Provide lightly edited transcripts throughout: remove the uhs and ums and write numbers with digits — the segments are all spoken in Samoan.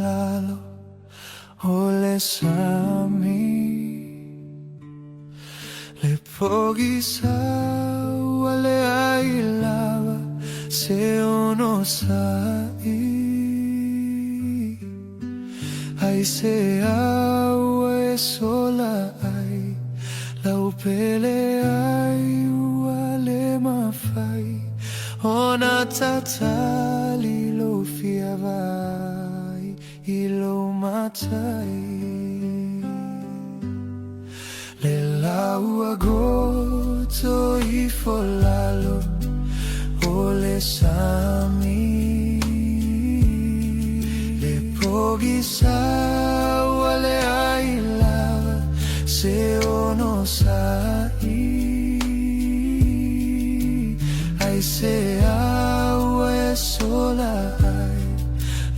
lalo o le sami Le pogisa ua leai lava se onosai Aisea ua e sola ai lau pele ai ua le mafai ona tatali lou fia vaai i lou matai Le lau ua goto ifo lalo o le sami Le pogisa ua leai lava se onosai Aisea ua e sola ai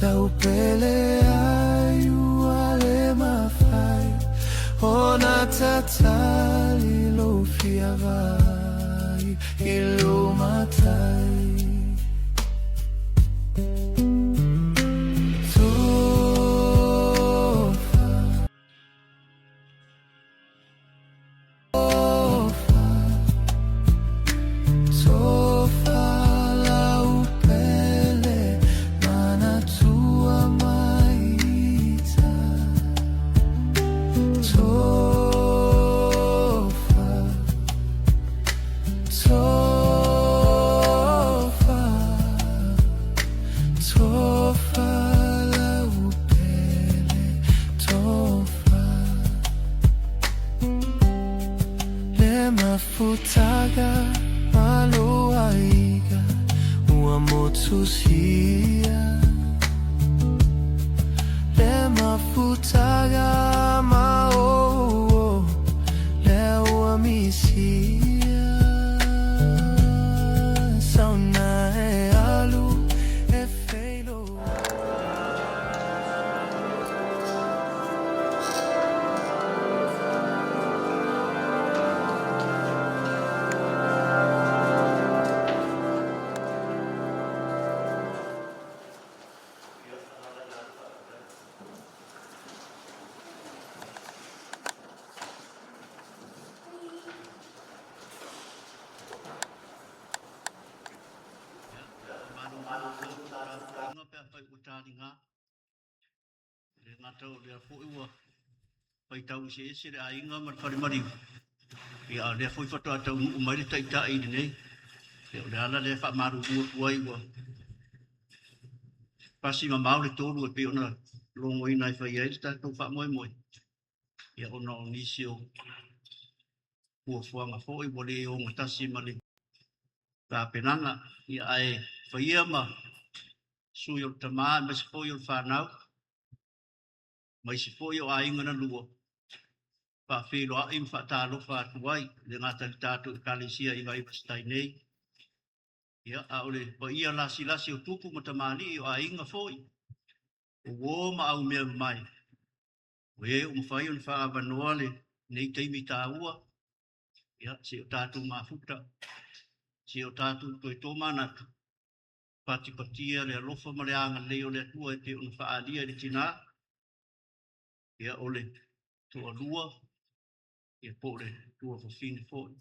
lau pele ai ua le mafai ona tatali lou fia vaai i lou matai. Tofa. Tofa. Le mafutaga ma lou aiga ua motusia. Le mafutaga ma ou uo lea ua misia. Sauna e alu e feiloai. Faamalo foi i le tapuaiga pe afai ua taliga. E le gata o lea foi ua faitau eseese le aiga ma le fale maliu, ia a o lea foi faatoa taunuu mai le Taitai i lenei. Ia o le ala lea e faamalulu atu ai ua pasi mamao le tolu e pei ona logoina e fai ai le tatou faamoemoe, ia ona o nisi o fuafuaga foi ua le ogatasi ma le tapenaga. Ia ae faia ma sui o le tama aemaise foi o le fanau, aemaise foi o aiga na lua, faafeiloai ma faatalofa atu ai, e le gata i le tatou Ekalesia i Vaivase-tai nei, ia, a o le paia lasilasi o tupu ma tamalii o aiga foi, o uo ma aumea mamae, o e ua mafai ona faaavanoa lenei taimi taua, ia, se i o tatou mafuta, se i o tatou toe tomanatu, patipatia le alofa ma le agalelei o le Atua e pei ona faaalia i le tina, ia, o le toalua, ia, po o le tuafafine foi.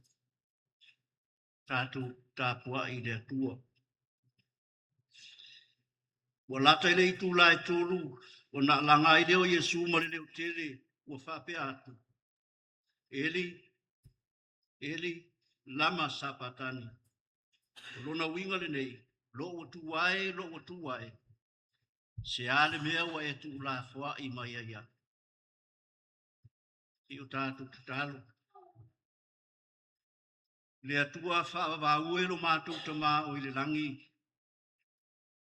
Tatou tapuai i le Atua. Ua lata i le itula e tolu, ona alaga ai lea o Iesu ma le leo tele, ua faapea atu, Eli, Eli, lama sapatani. O lona uiga lenei, Lou Atua e, lou Atua e, se a le mea ua e tuulafoai mai ai au? Se i o tatou tatalo. Le Atua faavavau e lo matou Tama o i le lagi,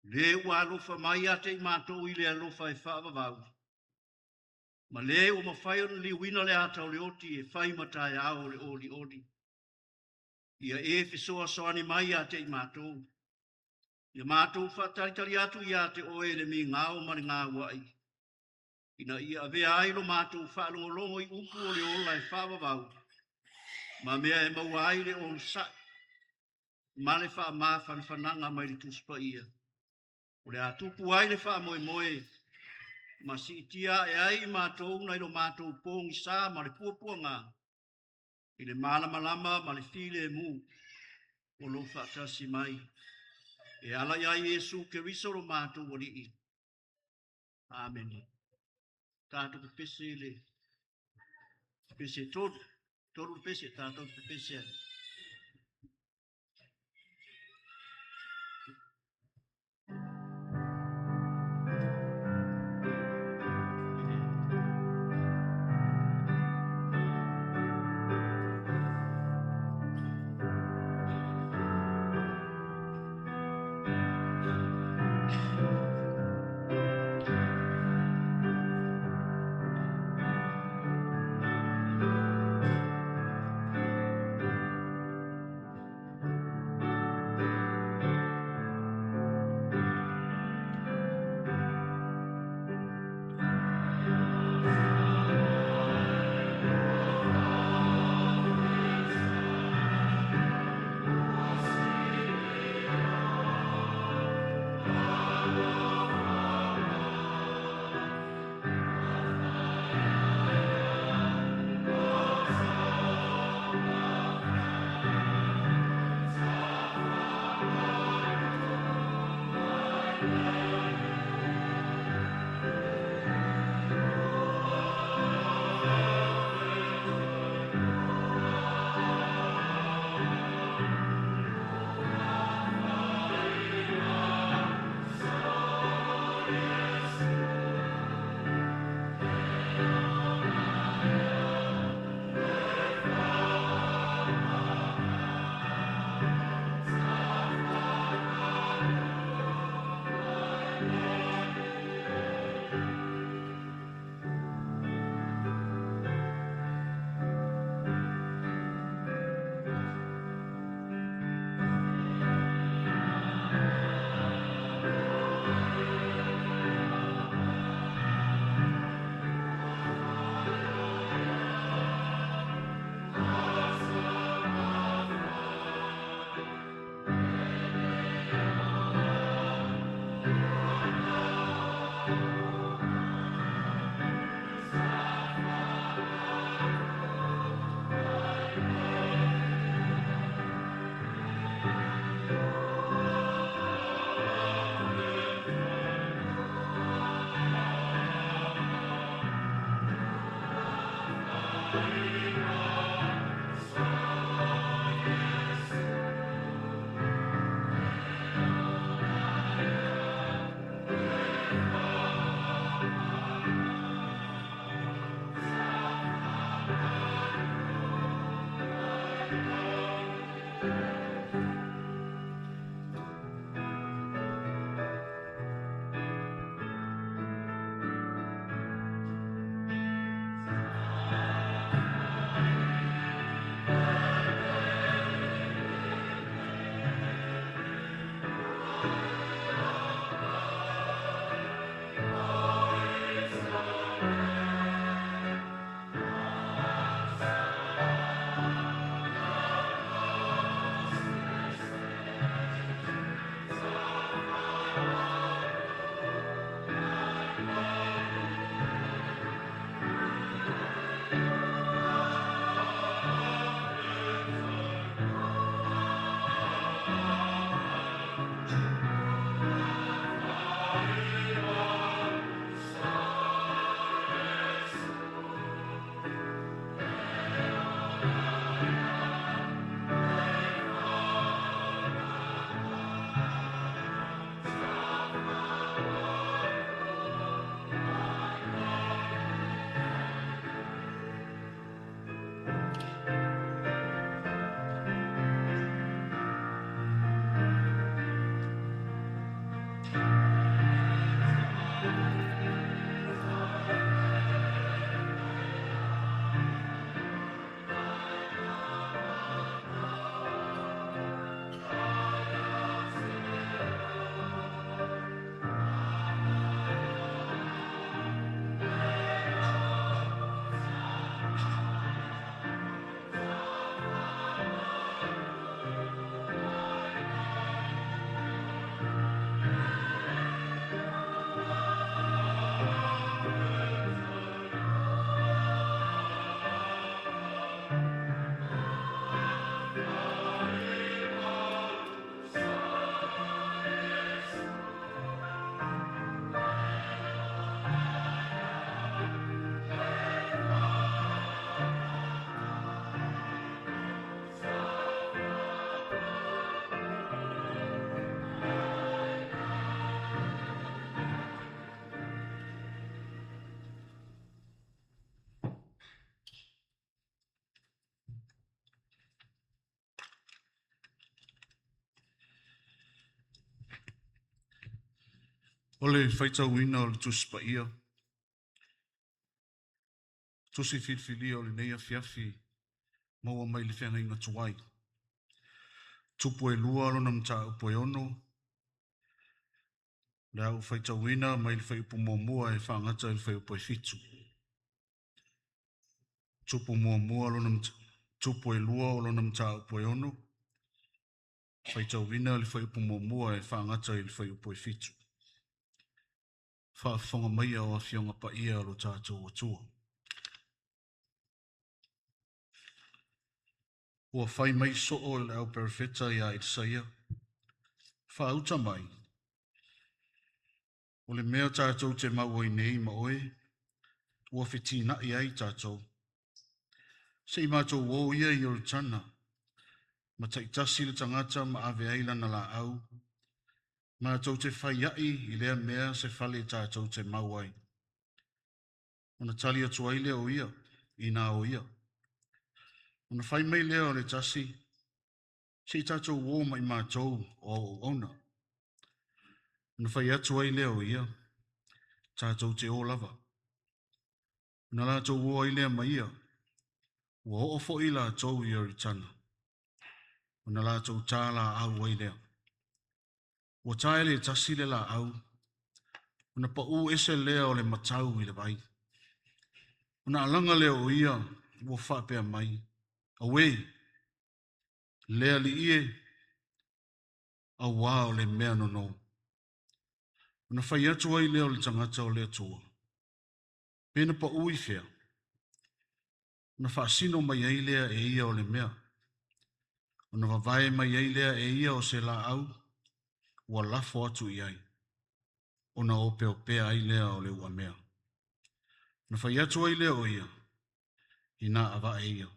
le ua alofa mai ia te i matou i le alofa e faavavau, ma le ua mafai ona liuina le ata o le oti e fai ma taeao o le olioli. Ia e fesoasoani mai ia te i matou, ia matou faatalitali atu ia te oe le migao ma le gauai, ina ia avea ai lo matou faalogologo i upu o le ola e faavavau, ma mea e maua ai le onosai ma le faamafanafanaga mai le Tusi Paia, o le a tupu ai le faamoemoe Ma siitia ae ai i matou nai lo matou pogisa ma le puapuaga i le malamalama ma le filemu o lou faatasi mai. E ala ia Iesu Keriso lo matou Alii. Amene. Tatou pepese i le pese tolu, tolu pese tatou pepese ai. O le faitauina o le Tusi Paia, tusi filifilia o lenei afiafi maua mai le feagaiga tuai. Tupu e 2 lona mataupu e 6, le au faitauina mai le fuaiupu muamua e faagata i le fuaiupu e 7. Tupu muamua lona Tupu e 2 o lona mataupu e 6, faitauina le fuaiupu muamua e faagata i le fuaiupu e 7. Faafofoga maia o Afioga Paia o lo tatou Atua. Ua fai mai soo e le au perofeta ia Isaia, faauta mai, o le mea tatou te mau ai nei ma oe, ua fetinai ai tatou. Se i matou o ia i Ioritana, ma taitasi le tagata ma ave ai lana laau, matou te fai ai i lea mea se fale tatou te mau ai. Ona tali atu ai lea o ia, inā o ia. Ona fai mai lea o le tasi, se i tatou o mai matou o au auauna. Ona fai atu ai lea o ia, tatou te o lava. Ona latou o ai lea ma ia, ua oo foi latou i Ioritana. Ona latou tā laau ai lea. Ua tā e le tasi le laau, ona pau ese lea o le matau i le vai. Ona alaga lea o ia, ua faapea mai, Auē, le alii e, auā o le mea nono. Ona fai atu ai lea o le tagata o le Atua, pe na pau i fea, ona faasino mai ai lea e ia o le mea. Ona vavae mai ai lea e ia o se laau, ua lafo atu i ai, ona opeopea ai lea o le uamea. Ona fai atu ai lea o ia, ina avae ia.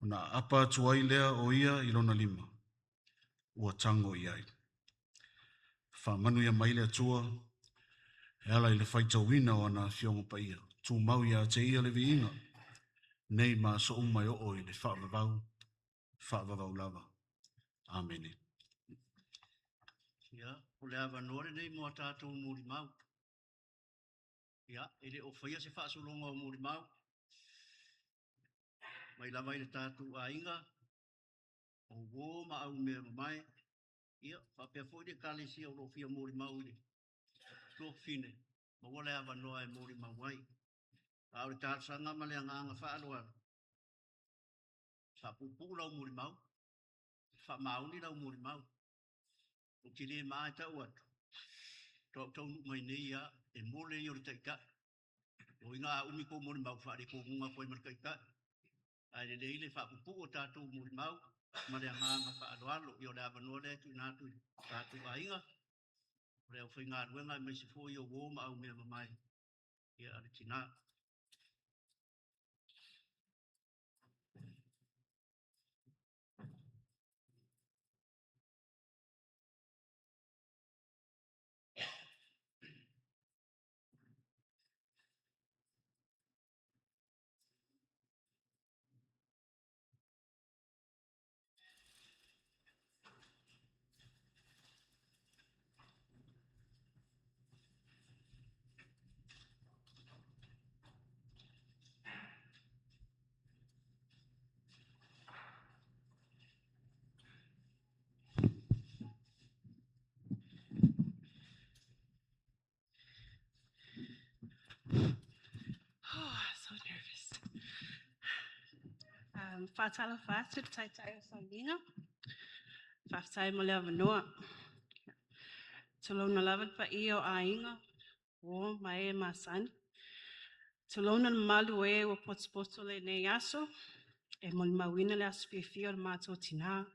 Ona aapa atu ai lea o ia i lona lima, ua tango i ai. Faamanuia mai le Atua, e ala i le faitauina o ana afioga paia. Tumau ia te ia le viiga, nei ma aso uma e oo i le faavavau, faavavau lava. Amene. Ia, o le avanoa lenei mo a tatou molimau. Ia, e le o faia se faasologa o molimau, mai lava i le tatou aiga, o uō ma au mea mamae, ia, faapea foi le ekalesia o lo o fia molimau i le tuafafine, maua le avanoa e molimau ai. A o le talosaga ma le agaga faaaloalo, faapuupuu lau molimau, faamaoni lau molimau. Ou te le ma e tau atu, toa taunuu mai nei ia, e mole ia o le taitai. O ina a umi ko molimau, faalekomuga koe ma le taitai. Ae lelei le faapupuu o tatou molimau ma le agaga faaaloalo. Ia o le avanoa lea e tuuina atu i tatou aiga, o le aufaigaluega aemaise foi o uō ma au mea mamae, ia a le tinā. Oh, so nervous. Faatalofa atu le taitai o Sauliga. Faafetai mo le avanoa. Tulouna lava le paia o aiga, uō ma e masani. Tulouna le mamalu o e ua potopoto lenei aso, e molimauina le aso fiafia o le matou tinā.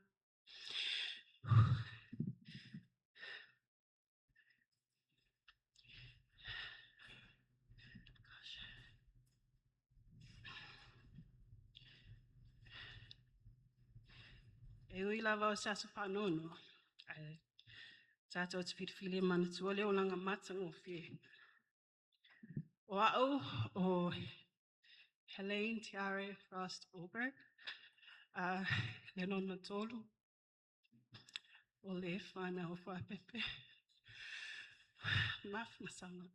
E ui lava o se aso faanoanoa, ae tatou te filifili e manatua le olaga matagofie. O au o Helene Tiare Frost Oberg, le lona tolu o le whānau Whapepe. Mafumasaga.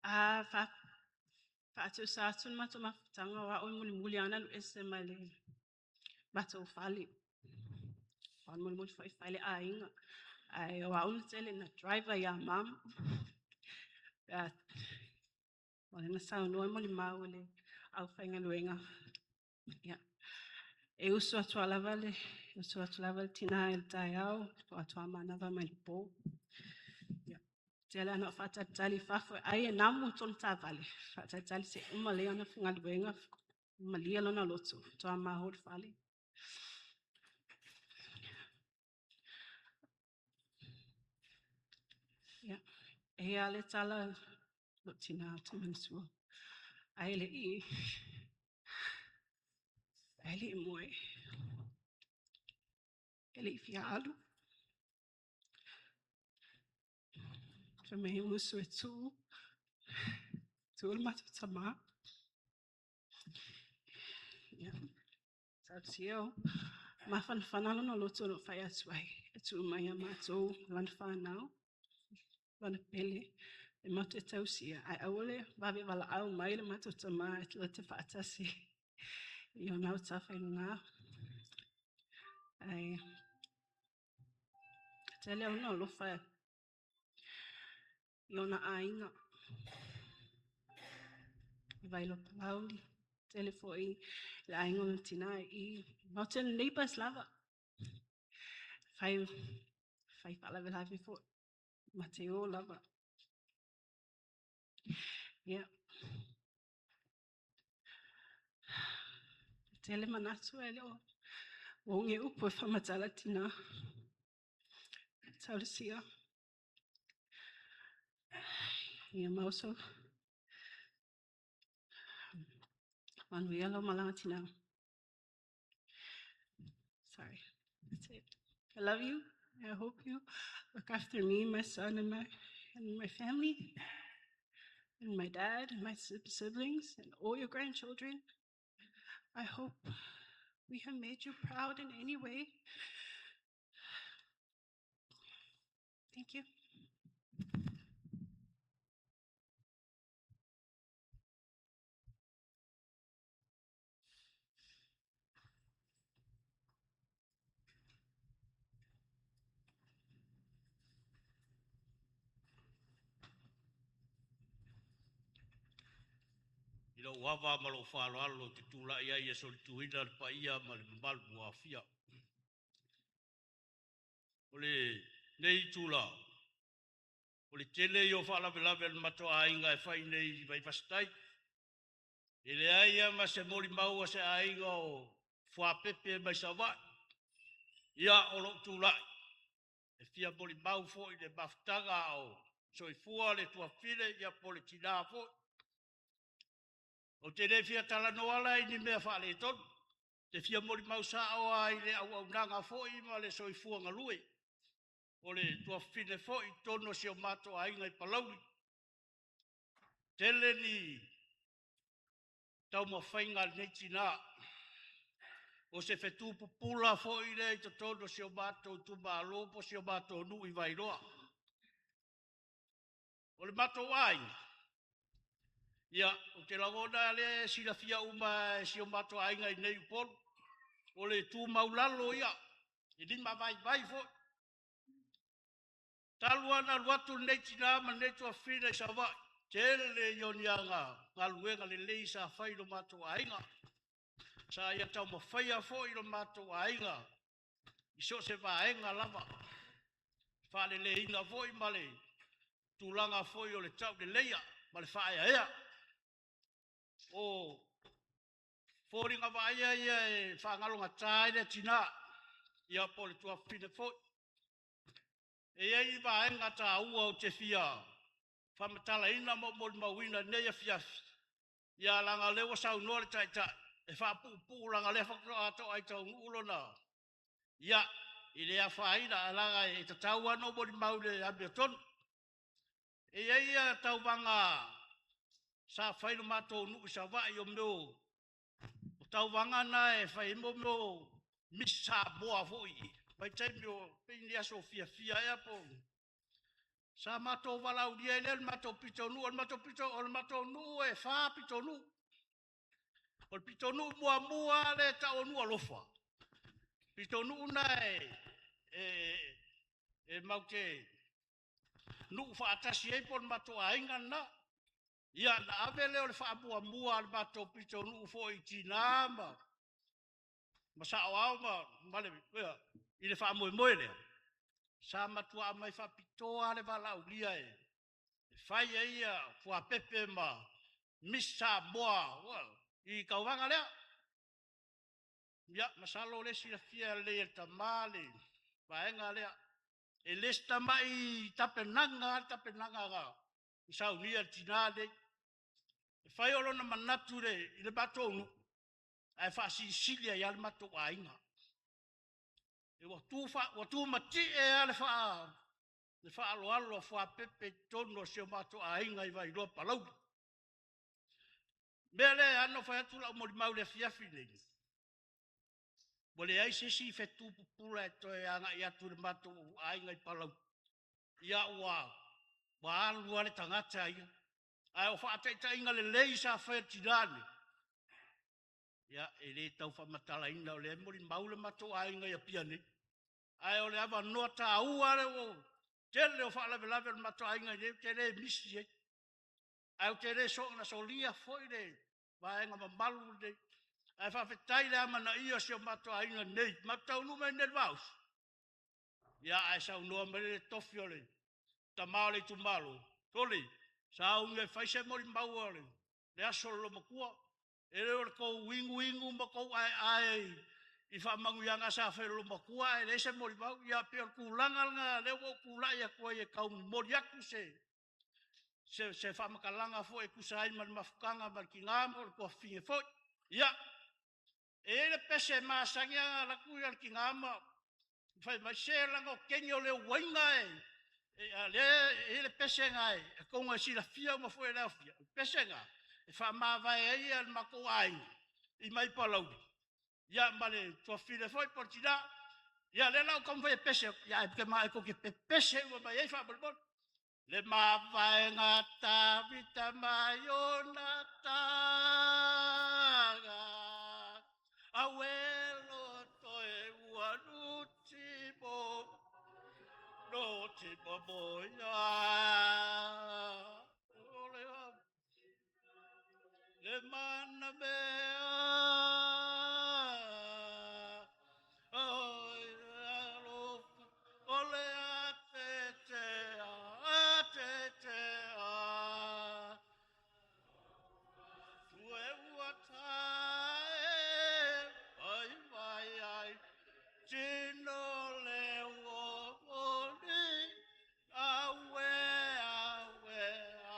A faatusa atu le matou mafutaga o a'u e mulimuli lava ona alu ese mai le matou fale. O le mulimuli foi fai le aiga. Ae o a'u na tele na driver iā mum. Pe a o lea na saunoa e molimau e le aufaigaluega. Ia, e usu atu lava le usu atu lava le tinā i le taeao, faatoa manava mai le pō. Ia, tele lava ina ou faatalitali i fafo e ai e namu i totonu o taavale, faatalitali se i uma lelei ana galuega, malie lona loto, faatoa ma o i le fale. Ia, e i ai lava le tala a lou tina ou te manatua, ae le i moe, e le i fia alu. Fai mai uso e tuu, tuu le matou tamā. Ia, talosia o mafanafana lona loto na ou fai atu ai, e tuu mai ia matou lana whānau, lana pele, e matou te tausia, ae aua le vave valaau mai le matou tamā e la te faatasi i ona autafa i luga. Ae tele ona alofa i ona aiga, i Vailoa Palauli, tele foi le aiga o lona tina i Mountain Neighbours lava. Fai, fai faalavelave foi, ma te o lava. Ia. Tele manatu e le o oge upu e faamatala tinā. Talosia. Ia mau so manuia lau malaga tinā. Sorry, that's it. I love you. I hope you look after me, my son, and my family, and my dad, and my siblings, and all your grandchildren. I hope we have made you proud in any way. Thank you. I lou ava ma lou faaaloalo ou te tulai ai e solituina le paia ma le mamalu ua aofia. O lenei itula, o le tele ia o faalavelave a le matou aiga e fai nei i Vaivase-tai. E leai lava ma se molimau a se aiga o fuapepe mai Savaii. Ia, o lou tulai, e fia molimau foi le mafutaga o soifua le tuafafine ia po o le tina foi. Ou te le fia talanoa la i ni mea faaletonu. Te fia molimau sao lava i le auaunaga foi ma le soifua galue o le tuafafine foi i totonu o si o matou aiga i Palauli. Tele ni taumafaiga a lenei tina. O se fetu pupula foi lea i totonu o si o matou itumalo po o si o matou nuu i Vailoa. O le matou aiga, ia, ou te lagona lea e silafia uma e si o matou aiga i nei Upolu. O le tumaulalo ia, e limavaivai foi. Talu lava ona alu atu lenei tina ma lenei tuafafine i Savaii, tele ia o ni aga galuega lelei sa fai i lo matou aiga. Sa ia taumafaia foi lo matou aiga i so o se vaega lava. Faaleleiina foi ma le tulaga foi o le tauleleia ma le faaeaea. O foliga vaaia ia e faagalogata ai le tina, ia po o le tuafafine foi. E i ai vaega taua ou te fia faamatalaina ma ou molimauina i lenei afiafi, ia leaga o lea ua saunoa le Taitai e faapuupuu leaga o lea faatoa toai taunuu lona... Ia, e le afaina ae leaga e tatau lava ona ou molimau i le amiotonu. E i ai tauvaga sa fai i lo matou nuu i Savaii o mea o tauvaga na e fai ai mo mea o Miss Samoa foi i vaitaimi o pei ni aso fiafia ea po o sa matou valaaulia ai lea le matou pitonuu. O le matou pito, o le matou nuu e 4 pitonuu. O le pitonuu muamua lea e tau o Nuualofa, pitonuu na e matou te nuu faatasi ai po o le matou aiga lena. Ia na ave lea o le faamuamua a le matou pitonuu foi i tina ma saoao ma le, i le faamoemoe lea, sa matua aumai faapitoa le valaaulia e fai ai fuapepe ma Miss Samoa i tauvaga lea. Ia, masalo o lea e silafia lelei e le tama le vaega lea. E le se tamai tapenaga le tapenaga na saunia e le tina lenei. E fai o lona manatu i le matou nuu, ae faasilisili ai lava le matou aiga. Ua tumatie lava le faaaloalo a fuapepe i totonu o si o matou aiga i Vailoa Palauli. O le mea lea e ala ona fai atu lau molimau i le afiafi lenei, ua leai se isi fetu pupula e toe agai atu i le matou aiga i Palauli. Ia ua alu lava le tagata ia. Ae o faataitaiga lelei sa fai e le tina lenei, ia e le tau faamatalaina, o lea e molimau le matou aiga i Apia nei. Ae o le avanoa taua lea ua tele o faalavelave o le matou aiga nei, ou te le misi ai. Ae ou te le soona solia foi le vaega mamalu lenei. Ae faafetai le amanaia o si o matou aiga nei. Matou taunuu mai nei i le Vaafusu, ia ae saunoa mai le tofi o le tama o le itumalo, Sole, sauni e fai se molimau o le aso o le loomatua. E le o le tou inu ma tou aeae i faamanuiaga sa fai e le loomatua ae leai se molimau. Ia pei o le tulaga lena lea ua ou tulai atu ai e tau momoli atu se faamatalaga foi e tusa ai ma le mafutaga ma le tina ma le tuafafine foi. Ia, e i ai le pese e masani ona alu atu le tina ma fai mai, se leaga o teine o le uaina e lea e i ai le pese lena atonu e silafia uma foi e le aofia. O le pese lena e faamavae ai le matou aiga i mai Palauli, ia ma le tuafafine foi po o le tina. Ia lea la ua taumafai e pese atu, ia ae ou te manao tou te pepese uma mai ai faamolemole. Le mavaega a Tavita ma Ionatana, aue loto e ua nuti mo, nuti mo moia. Le mana mea, o le atetea, atetea. Tue ua tae, ai vai ai, tino le uo oni, aue, aue,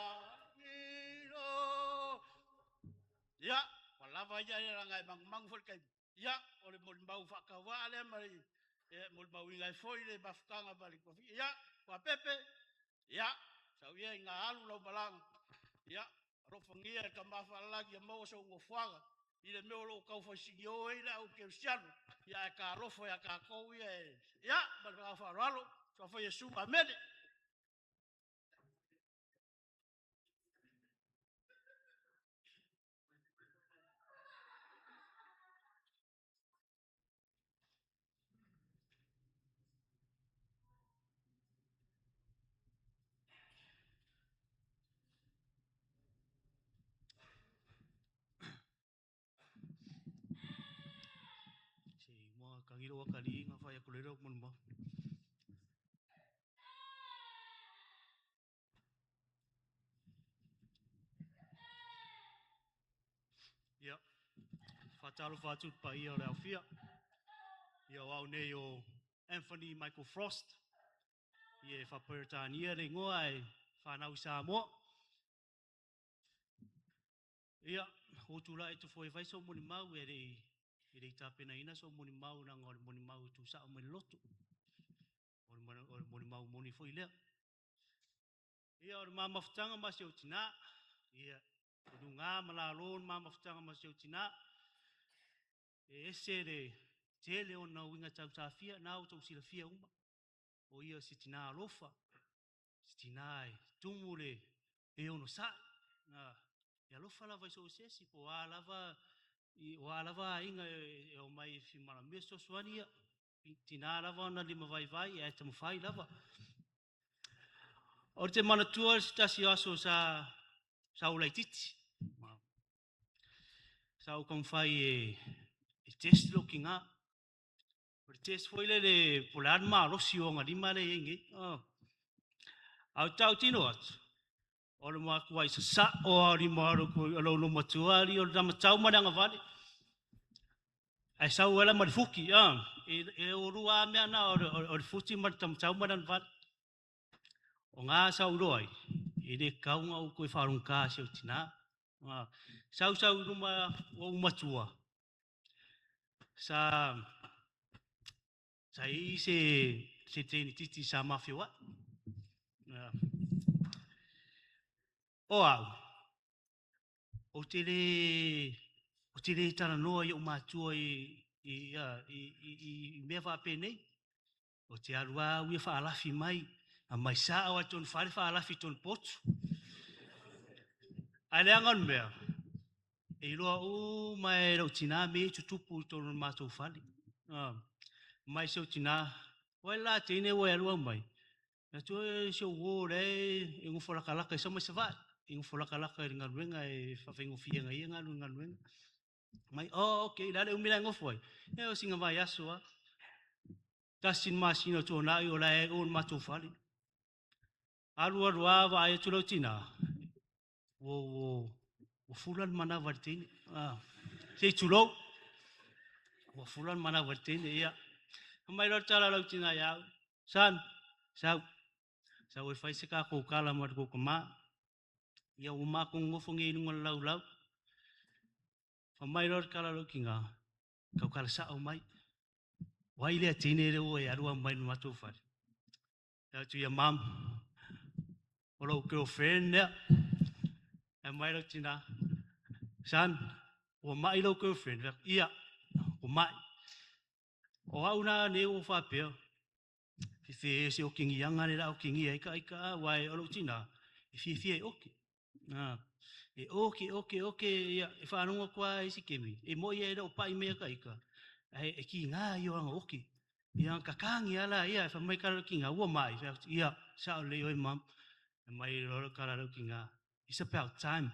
agiro. Ia, ua lava ia e laga e mangumangu foi le taimi. Ia, o le molimau faatauvaa lea ma le molimauina ai foi le mafutaga ma le tuafafine. Ia, Tuapepe, ia, sau ia ina alu lau malaga. Ia, alofagia e tama faalagi ia maua sou nofoaga i le mea o lo o tau faisinio ai le au kerisiano. Ia, ae talofa ia tatou ia e... Ia, ma le agaga faaaloalo, suafa Iesu, amene. Se mua kangilo wa kali nga fai aku lelo mon mo. Ia, whātalo whātut pa ia o le aufia. Ia o au nei o Anthony Michael Frost. Ia e whaperetania le ingoa e whanau Samoa. Ia, o tūla e tufo e vai so moni mau e le tapena ina so moni mau nanga o le moni mau tu sa o mai loto. O le moni mau moni foi lea. Ia, o le mamafutanga ma se o tina. Ia, o nunga ma la lo le mamafutanga ma se o tina. E ese le tele ona uiga tautafia na ua tou silafia uma. O ia o se tinā alofa, se tinā e tumu le e onosai. E alofa lava i so o se isi, po o a lava, o a lava aiga e omai e fia manaomia fesoasoani, ia, tiga lava ona limavaivai ae taumafai lava. Ou te manatua se tasi o aso sa ou laitiiti, sa ou taumafai e test lou tina. O le test foi lele po o le a le malosi o ona lima lea e i ai nei. Oh. Ae ou te tautino atu, o le matuai sasao lava o lima o lou olomatua alii o le tau ma le agavale. Ae sau ai la ma le futi, e lua lava mea na o le futi ma le taumatau ma le agavale. O na sa ou iloa ai, e le tatau ona ou toe faalogogata i si ou tina. Sau sau i luma ua ou matua, sa i ai se teine titi sa ma feoai. O au, ou te le talanoa i ou matua i mea faapenei. Ou te alu lava au ia faalafi mai, aumai sao lava i totonu fale faalafi i totonu potu. Ae leaga o le mea, e iloa uma e lou tina mea ia e tutupu i totonu o le matou fale. Mai si ou tina, o ai le la teine ua e alu aumai? Fai atu, o si ou uo o la e nofo latalata e sau mai Savaii. E nofo latalata i le galuega e faafaigofie ai ona ia alu i le galuega. Mai, oh, ok, o le a le umi la e nofo ai? Ia o sina vaiaso lava. Tasi le masina o tuanai o la e o i le matou fale. Alu alu lava vaai atu lau tina, ua fula le manava i le teine. Se i tulou. Ua fula le manava i le teine, ia. Fai mai loa le tala a lau tina ia au, son, sau, sau e fai se tatou tala ma le tou tama. Ia ua matou nonofo nei i luga o le laulau. Fai mai loa le tala a lou tina, tautala sao mai. O ai lea teine lea ua e alu aumai i le matou fale? Fai atu ia, mom, o lou girlfriend lea. Fai mai lau tina, son, ua mai lau girlfriend? Fai atu, ia, ua mai. O au la nei ua faapea, fefe se okigiaga le la okigia ai ka ika, aua o lou tina, e fiafia e oki. E oki, oki, oki, ia, e faalogo atu lava i isi kemi, e moi e le o pai mai ka ika, ae e kiga ia o ana oki. Ia, kakagi ala ia, e fai mai kala lau tina, ua mai. Fai atu, ia, sao lelei oe, mom. Fai mai loa le kala lau tina, it's about time.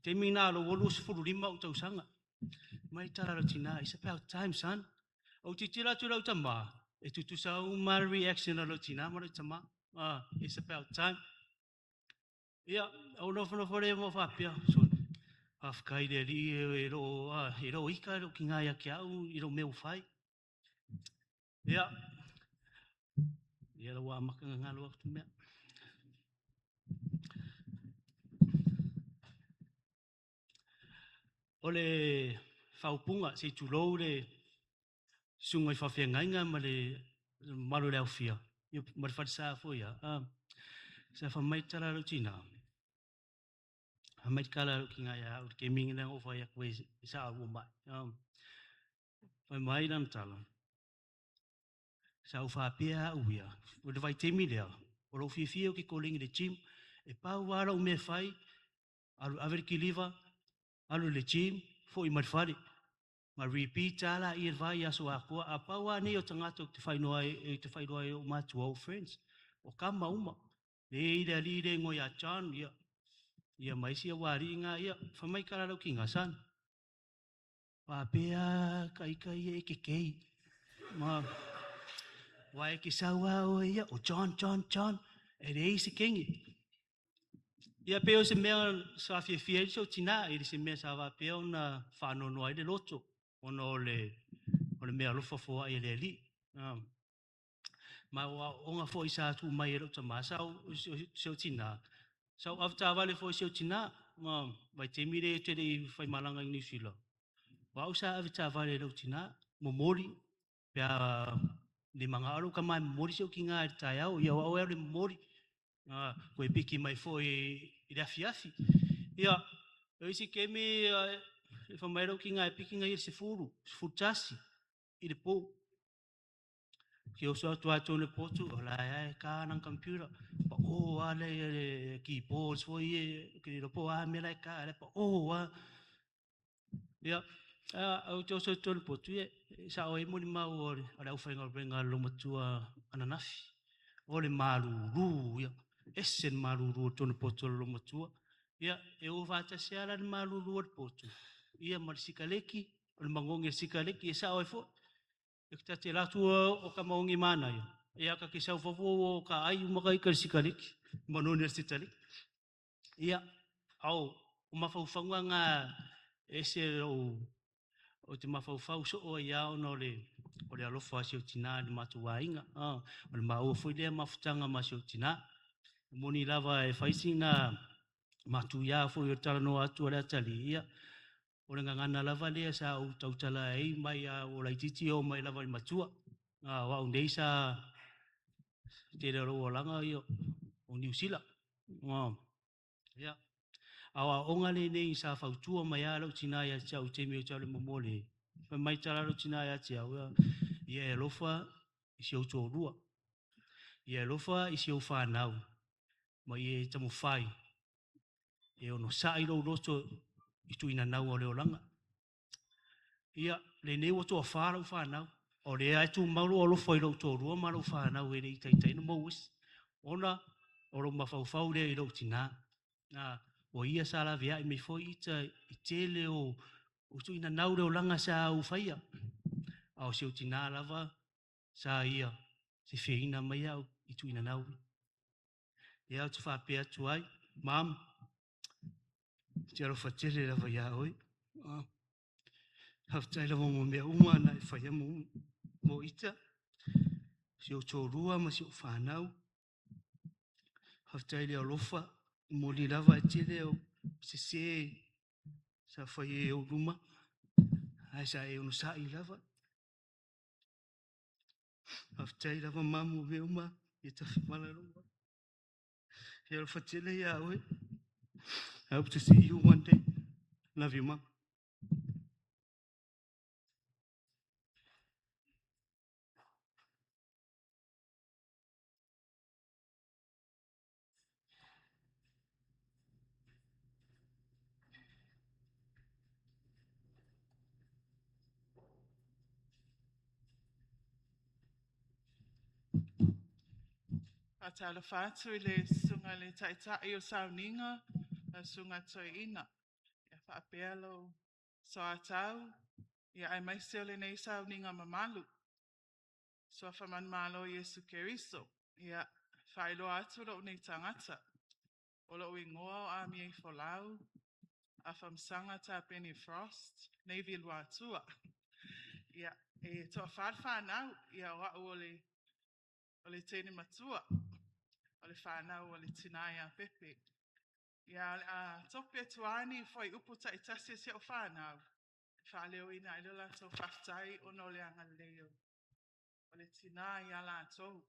Taimi na lou 25 ou tausaga. Mai tala lau tina, it's about time, son. Ou tilotilo atu lau tama, e tutusa uma le reaction a lau tina ma lau tama. It's about time. Ia, ou nofonofo lea ma faapea, so, faafetai le Alii e loo ika lou tina ia te au i lou mea ua fai. Ia, ia ua amata ona galo atu mea. O le faaupuga, se i tulou le susuga i faafeagaiga ma le mamalu o le aufia, ma le falesa foi ia. Sa fai mai tala lau tina, fai mai tala lau tina ia au, le taimi lea na ou fai atu e sa ua mai. Fai mai lana tala, sa ou faapea au ia, o le vaitaimi lea, o lou fiafia ou te koleni i le gym, e pau lava lau mea e fai, alu ave le kiliva, alu i le gym, foi mai le fale. Ma repeat lava la ia le vai aso atoa. A pau lava nei o tagata ou te faailoa ai o matua o friends. O kama uma. Le i le alii le ingoa ia John, ia, ia ma isi au alii ngā, ia, fai mai kala lau kinga, son. Faapea ka ika ia e ke kei. Ma, wa e ke sau a oe ia, o John, John, John, e leai se kengi. Ia pe o se mea sa fiafia ai si ou tina, e le se mea sa faapea ona faanoanoa ai le loto, ona o le mea alofa foai e le Alii. Ma o aoaoga foi sa tuu mai e lou tama, sa si ou tina, sa ou avetaavale foi si ou tina, ma vaitaimi lea e te le i faimalaga i Niu Sila. O au sa avetaavale i lou tina, momoli, pe a le manao lou tama e momoli si ou tina i le taeao, ia o au e alu e momoli, koe piki mai foi i le afiafi. Ia, o isi kemi, E fai mai lou tiga e piki ia i le 10, 11 i le po. Ke oso atu a tonu le potu, o la e ka nang computer. Pa o a le le keyboard foi e ke le po a me la ka le pa o a. Ia, a o te oso atu le potu e sa o e moni mau o le au whainga renga lo matua ananafi. O le malulu, ia. Ese le malulu o tonu potu o lo matua. Ia, e o whātasi ala le malulu o le potu. Ia, ma le sikaleki, o le mangongi le sikaleki, e sa o e fo. E ta te latu o ka maongi mana ia. Ia ka ke sau fafu o ka ai umaka i ka le sikaleki. Manoni le sikaleki. Ia, au, o mawhauwhaunga ngā ese o te mawhauwhau so o ia ona o le alofa si o tina le matuainga. O le maua foi lea mafutanga ma si o tina. Moni lava e whaisi na matuia foi o talanoa atu o le atali. Ia, o le ngangana lava lea sa o tautala ei mai a o laititi o mai lava i matua. O au nei sa te reo olanga ia o Niu Sila. Ia. A o onga le nei sa fautua mai a lau tina ia te au te mi o te au le momo le. Fai mai tala lau tina ia te au ia e alofa i si au tōrua. Ia e alofa i si au whānau. Ma ia e tamu whai. E ono sa'i lou loto i tuina nau o le olanga. Ia, le nei ua toa whā lau whānau. O le ai tū mauro o alofa i lou tōrua ma lau whānau e le i taitai no mauisi. Ona, o lou mawhauwhau lea i lou tina. Nā, o ia sa la vea i mei foi ita i tele o tuina nau le olanga sa au whaia. A o se o tina lava sa ia se whiina mai au i tuina nau. Ia au te whapea atu ai, mam, te alofa tele lava ia oi. Haftai lava mo mea uma na e whaia mo ita. Si o tōrua ma si o whānau. Haftai le alofa, mo li lava e tele o se se sa whai e o luma. Ai sa e ono sa'i lava. Haftai lava mamu mea uma i tawhimala luma. He alofa tele ia oe. I hope to see you one day. Love you, Mom. Faatalofa atu i le susuga i le Taitai o Sauniga, lau Susuga Toeaina. Ia faapea lou soatau, ia aemaise o lenei sauniga mamalu. Suafa manumalo o Iesu Keriso. Ia faailoa atu lou nei tagata. O lou igoa o Amia Folau, Afamasaga Tapeni Frost, Navy Luatua. Ia, e toafa le fanau, ia o au o le teine matua, o le fanau o le tina ia Pepe. Ia, o le a tope atu ai ni fuaiupu taitasi a si au fanau. Faaleoina ai le latou faafetai ona o le agalelei o le tina ia latou.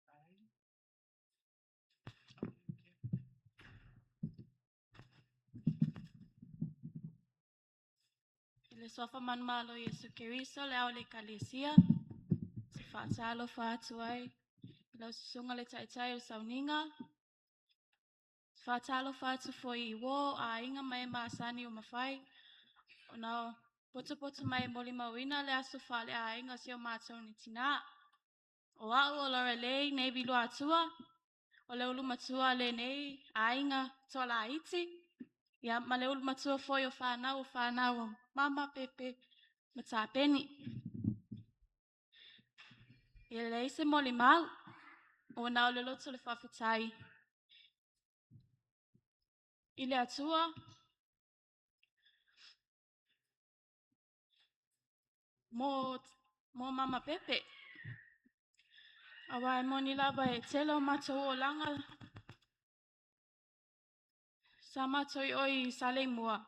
Ai. Okay. I le suafa manumalo Iesu Keriso le ao le Ekalesia, se faatalofa atu ai i lau susuga le Taitai o le Sauniga. Se faatalofa atu foi i uō aiga ma e masani o mafai ona potopoto mai e molimauina le aso faaleaiga o si o matou nei tinā. O au o Lorelei Navy Luatua, o le ulu matua lenei aiga toalaiti. Ia, ma le ulu matua foi o whanau o whanau o Mama Pepe ma Tapeni. Ia leai se molimau, o na o le loto le faafetai i le Atua mo Mama Pepe. Aua e moni lava e tele o matou olaga sa matou i oi i Saleimua.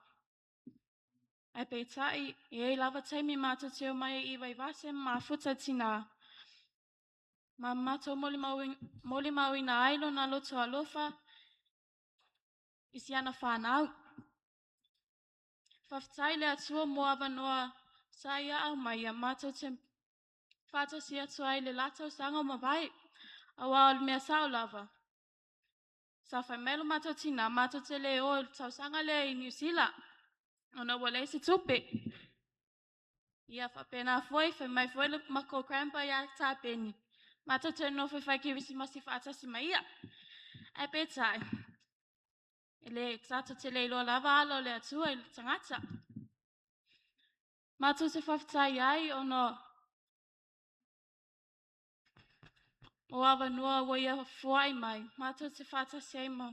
Ae peitai, e iai lava taimi matou te omai ai i Vaivase ma mafuta tinā. Ma matou molimauina ai lona loto alofa i si ana whanau. Faafetai i le Atua mo avanoa sa ia aumaia matou te faatasi atu ai i le la tausaga ua mavae. Aua o le mea sao lava, sa fai mai lo matou tinā matou te le o i le tausaga lea i Niu Sila ona ua leai se tupe. Ia faapena foi, fai mai foi le makou grandpa ia Tapeni, matou te nonofo e fai kerisimasi faatasi ma ia. Ae peitai, e le tatou te le iloa lava ala o le Atua i le tagata. Matou te faafetai ai ona o avanoa ua ia foai mai, matou te faatasi ai ma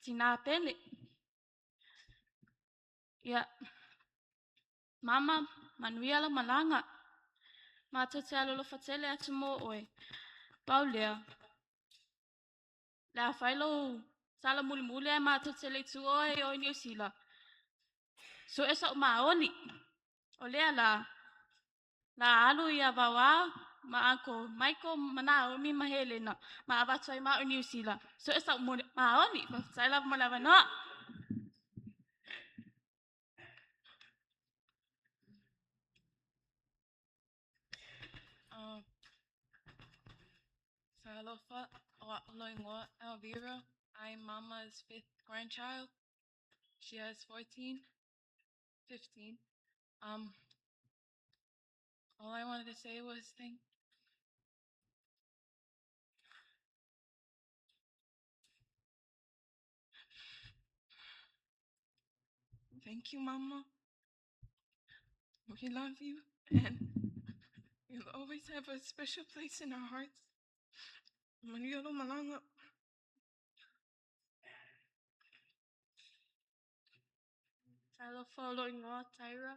tinā pele. Ia, mama, manuia lau malaga. Matou te alolofa tele atu mo oe. Pau lea, le a fai lou tala mulimuli ae matou te le i tuua oe e o i Niu Sila, sue sou maoli. O lea la, la alu ia Vauā ma Uncle Michael ma Naomi ma Helena ma avatu ai ma au i Niu Sila. Sue sou maoli. Faafetai lava mo le avanoa. Talofa o a'u loa Elvira. I'm Mama's fifth grandchild. She has 14, 15. All I wanted to say was thank you, Mama. We love you, and you'll always have a special place in our hearts. Manuia lou malaga. Talofa o lou igoa Tyra.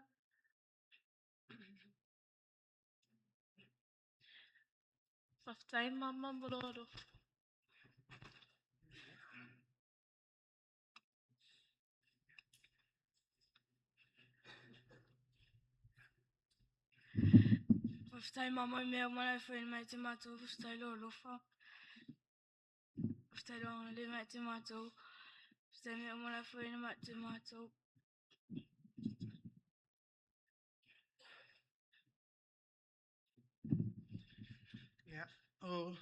Faafetai mama mo lou alofa. Faafetai mama i mea uma la e faia mai ia te matou, faafetai lou alofa. Faafetai lou agalelei mai ia te matou. Faafetai mea uma la e faia mai ia te matou. Ia, o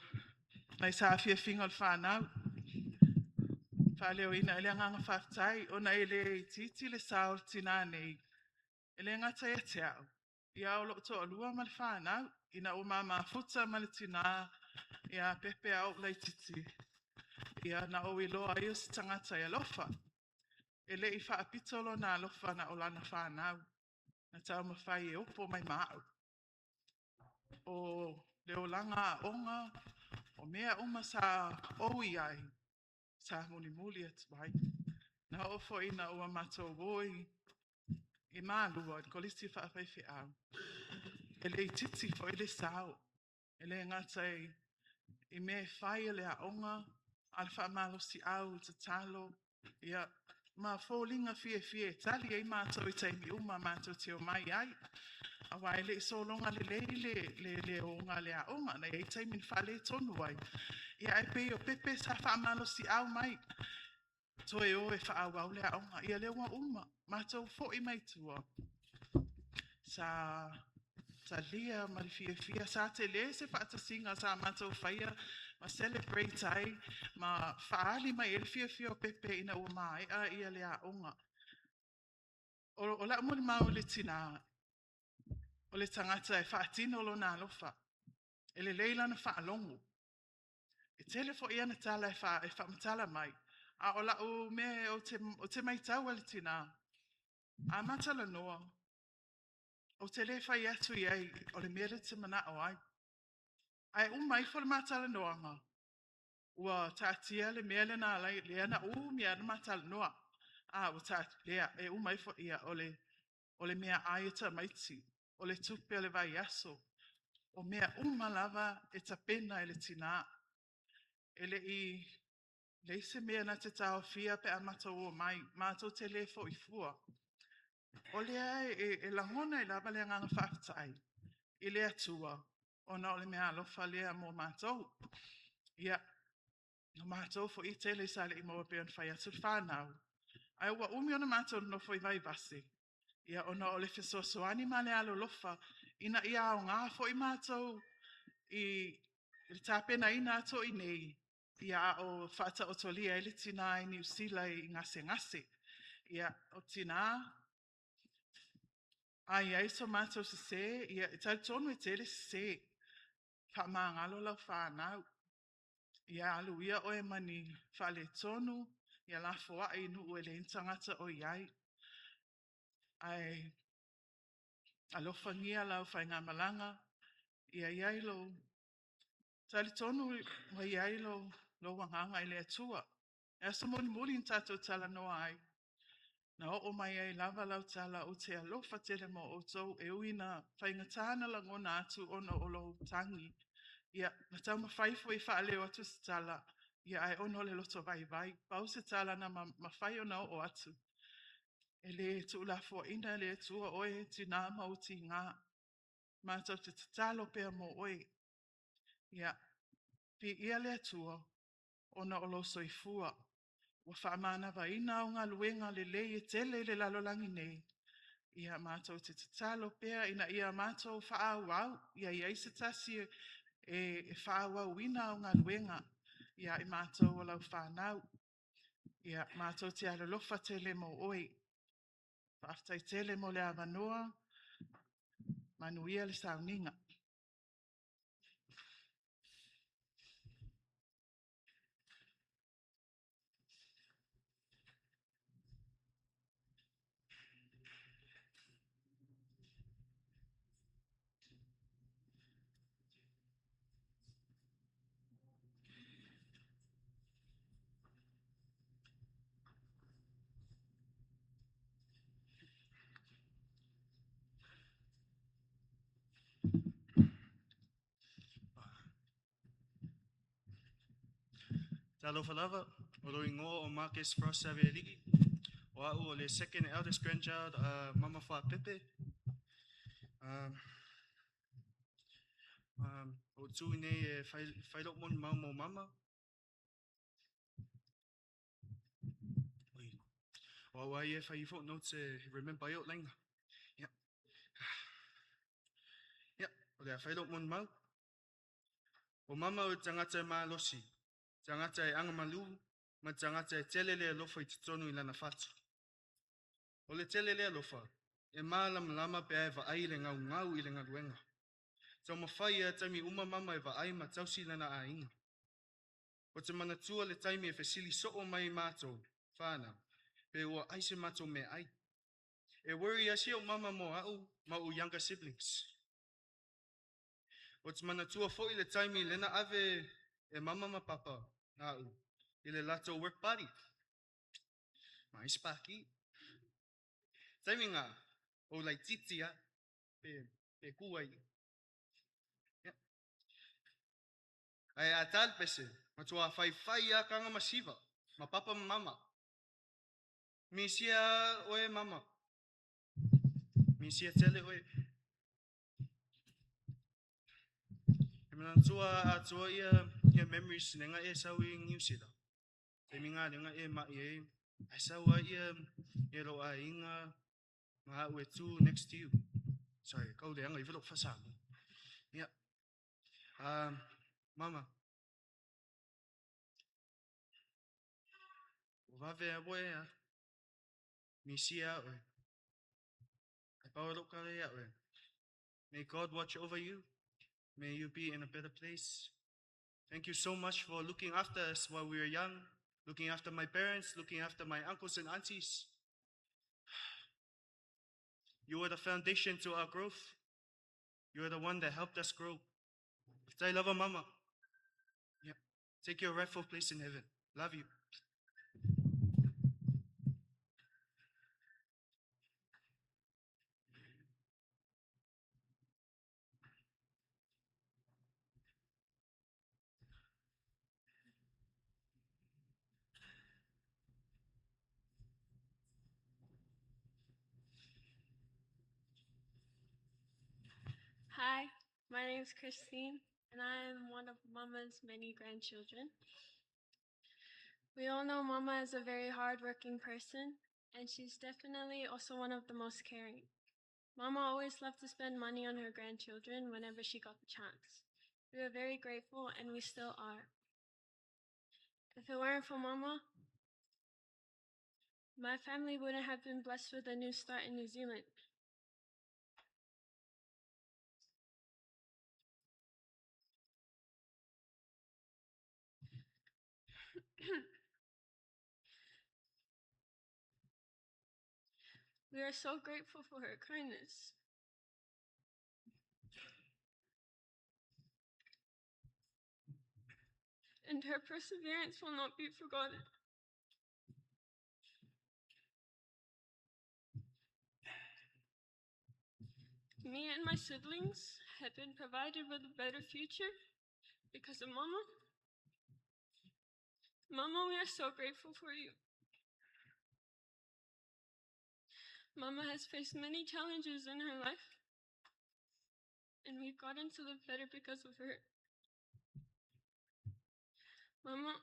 nai saafiafiga o le fanau, faaleoina ai le agaga faafetai ona e le itiiti le sao o le tinā nei, e le gata ia te au, ia o lou toalua ma le fanau, ina ua ma mafuta ma le tinā ia Pepe a o ou laitiiti, ia na ou iloa ai o se tagata e alofa. E le i faapito lona alofa na o lana fanau, na taumafai e opo mai ma au. O le olaga aoga, o mea uma sa ou i ai, sa mulimuli atu ai. Na oo foi ina ua matou o i Malua i le Kolisi Faafaifeau, e le itiiti foi le sao. E le gata i mea e fai a le aoga, a o le faamalosiau, le tatalo, ia, ma foliga fiafia e tali ai matou i taimi uma matou te omai ai. Aua e le i sologa lelei le oga a le aoga, na i ai taimi na faaletonu ai, ia ae pei o Pepe sa faamalosiau mai, toe o e faaauau le aoga. Ia lea ua uma, matou foi mai tua, sa talia ma le fiafia, sa tele se faatasiga sa matou faia ma celebrate ai ma faaali mai ai le fiafia o Pepe ina ua maea ia le aoga. O lau molimau i le tinā, o le tagata e faatino lona alofa, e lelei lana faalogo. E tele foi ana tala e faamatala mai, a o lau mea ou te matau i le tinā, a ma talanoa, ou te le fai atu i ai o le mea lea e te manao ai. Ae uma ifo le ma talanoaga, ua taatia le mea lea na ala ai, lea na umi lava ona ma talanoa. A ua taatia, lea, e uma ifo, ia, o le meaai a tamaiti, o le tupe o le vaiaso, o mea uma lava e tapena e le tinā. E le i leai se mea na te taofia pe a matou omai, matou te le foi fua. O lea e lagona ai lava le agaga faafetai i le Atua ona o le meaalofa lea mo matou. Ia, o matou foi e tele sa le i maua pei ona fai atu le fanau, ae ua umi ona matou nonofo i Vaivase. Ia, ona o le fesoasoani ma le alolofa, ina ia aoga foi matou i le tapenaina atu o i inei, ia a o faataotolia ai le tina i Niu Sila i gasegase. Ia, o tina, a i ai so matou sese, ia e talitonu e tele sese, faamagalo lau fanau. Ia alu ia oe ma ni faaletonu, ia lafoai i nuu e leai ni tagata o i ai. Ae alofagia lau faigamalaga, ia i ai lou talitonu ua i ai lou agaga i le Atua. Le aso mulimuli na tatou talanoa ai, na oo mai ai lava lau tala, ou te alofa tele mo outou, e ui ina faigata na lagona atu ona o lou tagi. Ia, na taumafai foi e faaleo atu se tala, ia ae ona o le loto vaivai. Pau se tala na mafai ona oo atu, e le tuulafoaiina e le Atua oe tina ma ou tiga. Matou te tatalo pea mo oe. Ia, viia le Atua ona o lou soifua. Ua faamanavaina au galuega lelei e tele i le lalolagi nei. Ia, matou te tatalo pea ina ia matou faaauau, ia i ai se tasi e faaauauina au galuega ia i matou o lau fanau. Ia, matou te alolofa tele mo oe. Faafetai tele mo le avanoa. Manuia le sauniga. Talofa lava, o lou igoa o Marcus Frost Savealii. O au o le second eldest grandchild a Mama Fuapepe. O tu nei e fai lou molimau mo mama. Oi. O au ai e fai ifo notes e remember ai o lainga. Ia. Ia, o le a fai lou molimau. O mama o le tagata e malosi, tagata e agamalu, ma tagata e tele le alofa i totonu i lana fatu. O le tele le alofa, e malamalama pe a e vaai i le gaugau i le galuega. Taumafai ia taimi uma mama e vaai ma tausi lana aiga. Ou te manatua le taimi e fesili soo mai matou, whānau, pe ua ai se matou meaai. E worry a si o mama mo au ma o younger siblings. Ou te manatua foi le taimi lena ave e mama ma papa au i le latou work party. Ma ai spaki. Taimi ngā, o laititi a, pe kua i. Yeah. Ai a talpese, matua fai fai a kanga masiva, ma papa ma mama. Misia oe mama. Misia tele oe. E manatua atua ia memories nenga e sau i New Zealand. Taimi ngā lenga e mai e. Ai sau a ia lo a inga ma au e tu next to you. Sorry, kau le anga i velo whasamu. Yeah. Mama. O vave a oe a. Misia oe. Ai pau lo ka lea oe. May God watch over you. May you be in a better place. Thank you so much for looking after us while we were young, looking after my parents, looking after my uncles and aunties. You were the foundation to our growth. You are the one that helped us grow. I love mama. Yeah. Take your rightful place in heaven. Love you. Hi, my name is Christine, and I am one of Mama's many grandchildren. We all know Mama is a very hardworking person, And she's definitely also one of the most caring. Mama always loved to spend money on her grandchildren whenever she got the chance. We were very grateful, and we still are. If it weren't for Mama, my family wouldn't have been blessed with a new start in New Zealand. We are so grateful for her kindness. And her perseverance will not be forgotten. Me and my siblings have been provided with a better future because of Mama. Mama, we are so grateful for you. Mama has faced many challenges in her life, and we've gotten to live better because of her. Mama,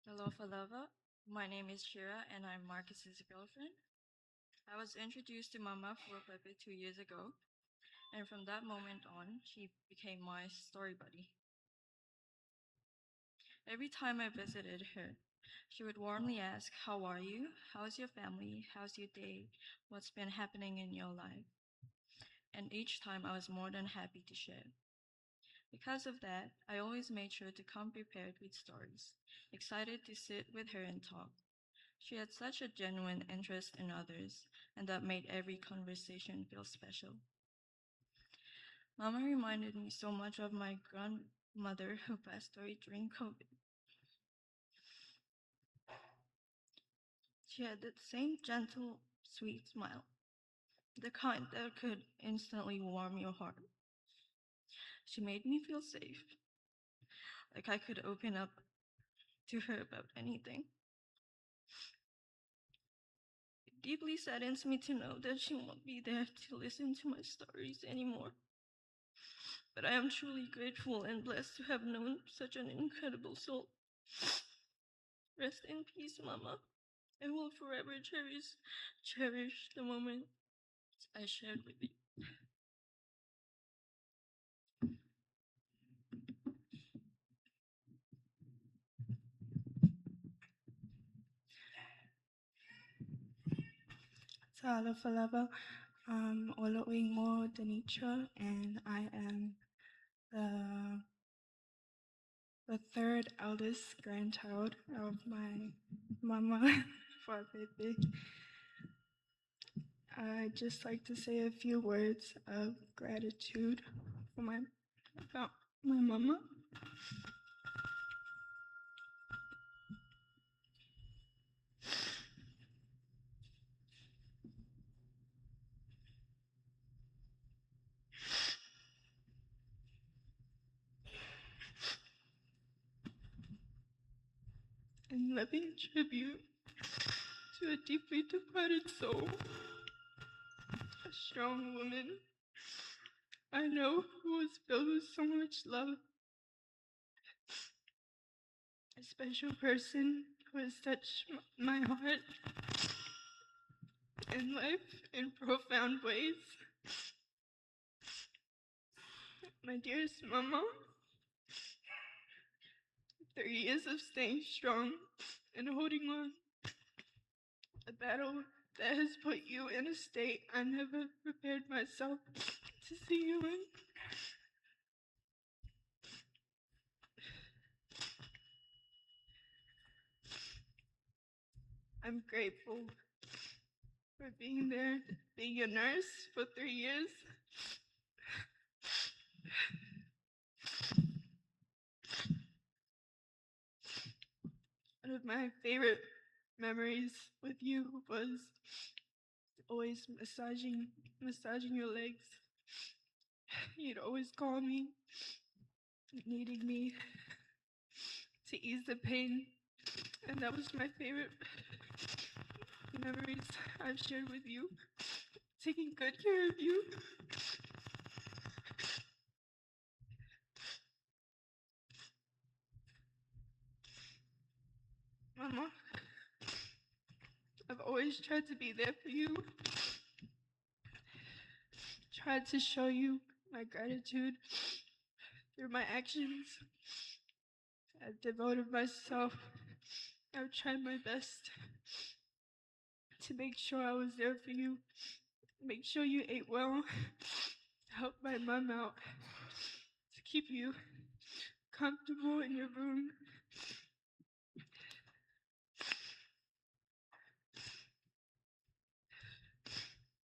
Alofa lava. My name is Shira and I'm Marcus's girlfriend. I was introduced to Mama Fuapepe 2 years ago, and from that moment on, she became my story buddy. Every time I visited her, she would warmly ask, How are you? How's your family? How's your day? What's been happening in your life? And each time I was more than happy to share. Because of that, I always made sure to come prepared with stories, excited to sit with her and talk. She had such a genuine interest in others, and that made every conversation feel special. Mama reminded me so much of my grandmother who passed away during COVID. She had that same gentle, sweet smile, the kind that could instantly warm your heart. She made me feel safe, like I could open up to her about anything. It deeply saddens me to know that she won't be there to listen to my stories anymore. But I am truly grateful and blessed to have known such an incredible soul. Rest in peace, Mama. I will forever cherish the moment I shared with you. Talofa lava, o lo'u igoa Denitra, and I am the third eldest grandchild of my mama, Fuapepe. I'd just like to say a few words of gratitude about my mama. And living tribute to a deeply departed soul, a strong woman I know who was filled with so much love, a special person who has touched my heart and life in profound ways. My dearest mama, 30 years of staying strong and holding on, a battle that has put you in a state I never prepared myself to see you in. I'm grateful for being there, being a nurse for 3 years. One of my favorite memories with you was always massaging your legs. You'd always call me, needing me to ease the pain. And that was my favorite memories I've shared with you. Taking good care of you. Mama, I've always tried to be there for you. Tried to show you my gratitude through my actions. I've devoted myself. I've tried my best to make sure I was there for you, make sure you ate well, help my mom out, to keep you comfortable in your room.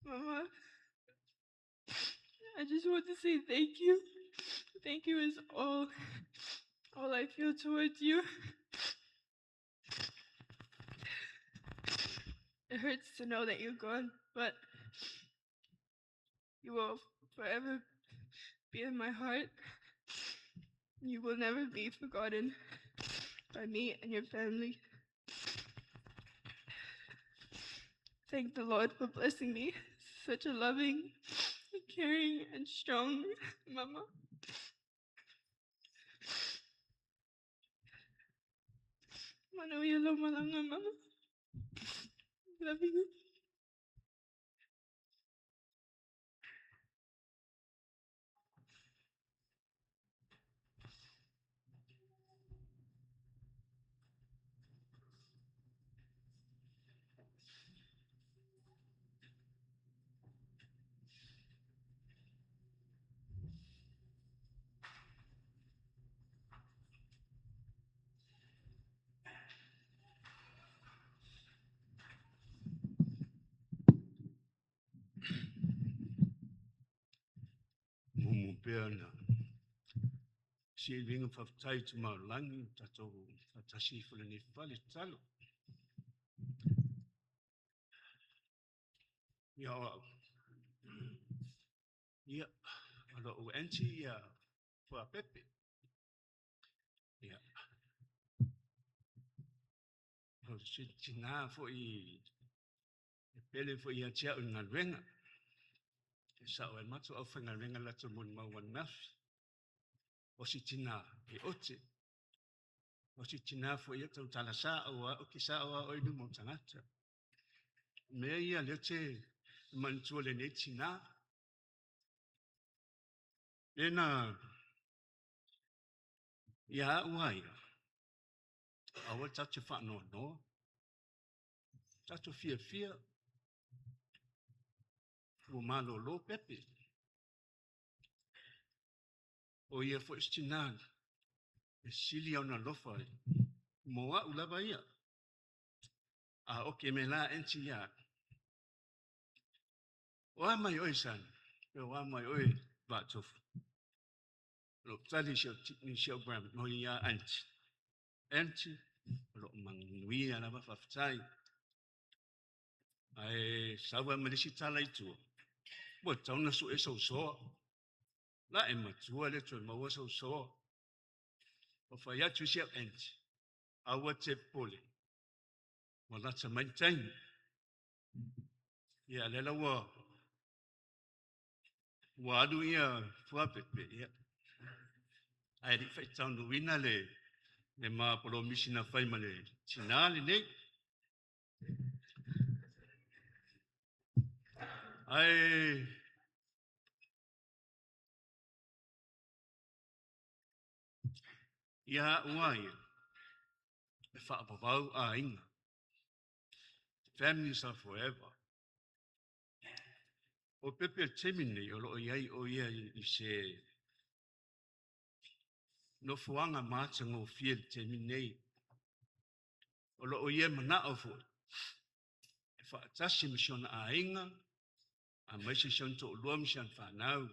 Mama, I just want to say thank you. Thank you is all all I feel towards you. It hurts to know that you're gone, but you will forever be in my heart. You will never be forgotten by me and your family. Thank the Lord for blessing me. Such a loving, caring, and strong mama. Manuia lo malanga, mama. Love you. Mumu pea na si e winga whawhtai tu maulangi, tatou whatasi i fule nei fale talo. Ia o au. Ia, o lo u enti ia Fuapepe. Ia. O si tina foi e pele foi ia tia o ngaluenga. E sa o e matu au whangaluenga lato mon mau anafi. O si tina e ote. O si tina foi ia tau tala sa o a o ki sa o a o inu mo tangata. Mea ia leo te manatua lenei tina. Lena ia au a ia. Aua tatou faanoanoa. Tatou fiafia. Ua malolo Pepe. O ia foi se tina e sili ona alofa mo au lava ia. A oke me la enti ia. O a mai oe son, pe o a mai oe Vaatofu. O lo tali si au, si au grand, mo ia aunty. Aunty, o lo manuia lava faafetai. Ae sau ai ma le isi tala i tua, ua tatau ona sue sou soa. La e matua le toe maua sou soa. Ua fai atu si au aunty, aua te popole, ua lata mai le taimi. Ia, lea la ua ua alu ia Fuapepe, ia. Ae le i faitaunuuina le le ma polomisi na fai ma le tinā lenei. Ae ia au a ia, e faavavau aiga. Families are forever. O Pepe le taimi lenei o lo o i ai o ia i se nofoaga matagofie i le taimi lenei. O lo o ia manao foi e faatasi ma si ona aiga, aemaise si ona toalua ma si ana fanau.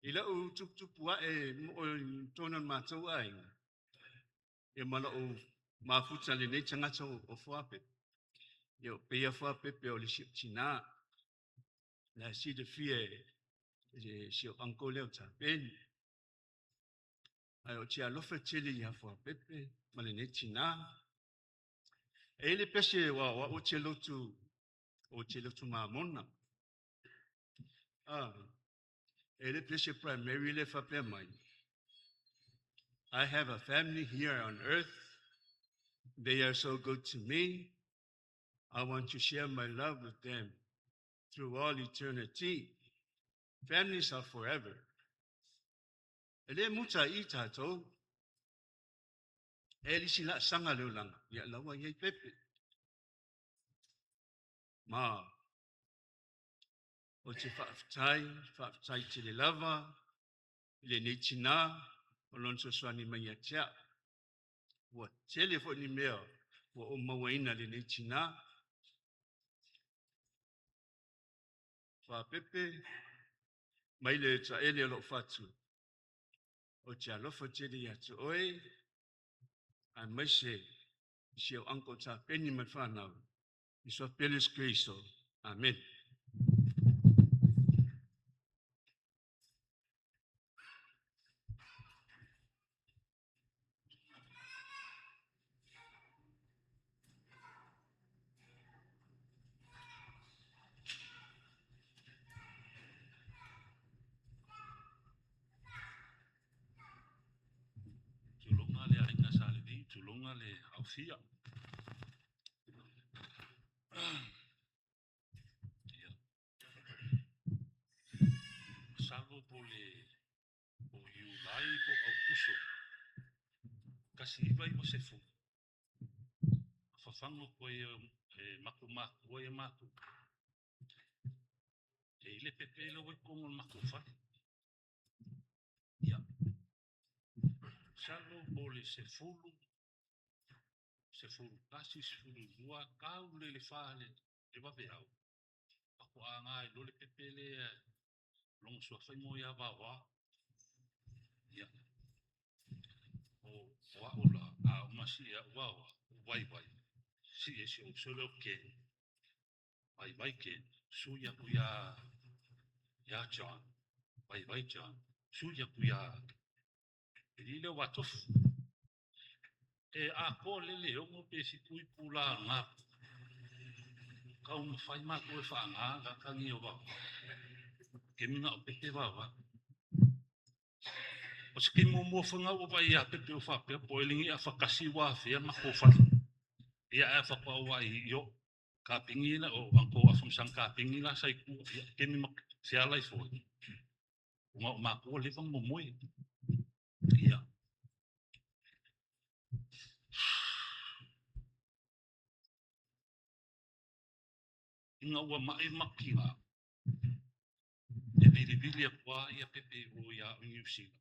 I lau tuputupu ae mo i totonu o le matou aiga, ia ma lou mafuta lenei tagata o Fuapepe. Ia o peia Fuapepe o le si o tina. La silafia e si o uncle lea o Tapeni. Ae o te alofa tele ia fuapepe ma lenei tinā. E i le pese wa o au te lotu o te lotu mamona. Ah, e le pese primary le faapea mai. I have a family here on earth. They are so good to me. I want to share my love with them through all eternity. Families are forever. E le muta i tātou. E lisi la sanga le ulanga. Ia laua iai pepe. Ma o te faafetai, faafetai tele lava, i lenei tinā, o lona fesoasoani mai ia te au. Ua tele foi ni mea ua ou mauaina i lenei tinā. Faapepe mai le taele o lou fatu, o te alofa tele ia te oe, aemaise i si ou uncle Tapeni ma le whanau. I so Iesu Keriso. Amen. Tulonga le aiga Sa Levi, tulonga le Aufia. Ia. Masalo po le o Iulai po Aukuso 1990, fafago koe e matou makua ia matou. E i le pepe lau ai totonu o le matou fale. Ia. Masalo po le 10, 11, 12, tau le le fa le vaveao. Faatoa ga ai loa le pepe lea lona suafa igoa ia Vaoa. Ia. O au la, a uma sii au Vaoa, o vaivai, sii e si ou uso lea o Ken. Vaivai Ken, sui atu ia John. Vaivai John, sui atu ia le alii lea o Vatofu. E atoa lea le 6 pe 7 itula o lena taumafai matou e faaga le atagi o Vaoa. Taimi na o Pepe Vaoa. O se taimi muamua foi lena ua vaai ia Pepe o faapea po o ai le afatasi ua afea matou fale. Ia ae faatoa ou vaai i o kapigi la o uncle Afamasaga kapigi la sa i tua. Ia taimi ma feala ifo ai ona o matou ua leva ona momoe. Ia. Ina ua mai le matou e vilivili atu lava ia Pepe i o ia au i Niu Sila.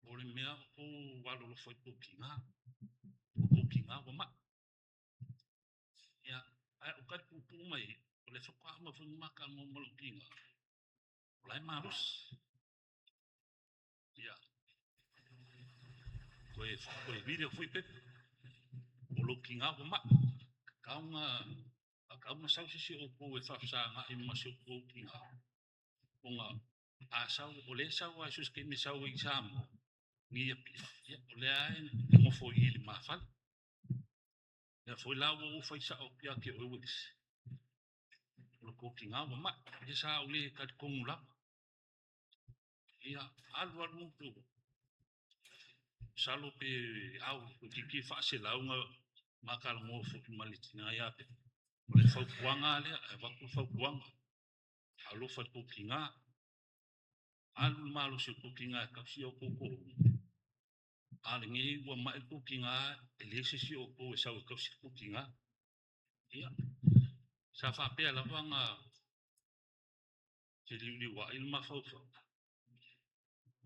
O le mea o tou alolofa i tou tina, o tou tina ua mai. Ia, ae ou tali puupuu mai ai, o lea faatoa uma foi ona ma talanoa ma lou tina, o la e malosi. Ia, toe vili atu foi Pepe, o lou tina ua mai. Tatau ona sau se isi o outou e faafesagai ma si outou tina, ona a sau, o lea e sau lava i so o se taimi e sau ai i Samoa, ni Apia, ia, o lea lava e nofo i i le ma fale. Lea foi la ua ou fai sao atu ia te oe Uelese, o le tou tina ua mai. Ia sa ou le talitonu lava. Ia, alu alu masalo pe au toeitiiti 400 na ma talanoa foi ma le tina ia Pepe. O le fautuaga lava lea, e avatu le fautuaga, alofa i le tou tina, alu le malosi o le tou tina e tausi outou toalua. A o lenei ua mai le tou tina, e leai se isi o outou e sau e tausi le tou tina. Ia, sa faapea lava ona feliuliuai le mafaufau.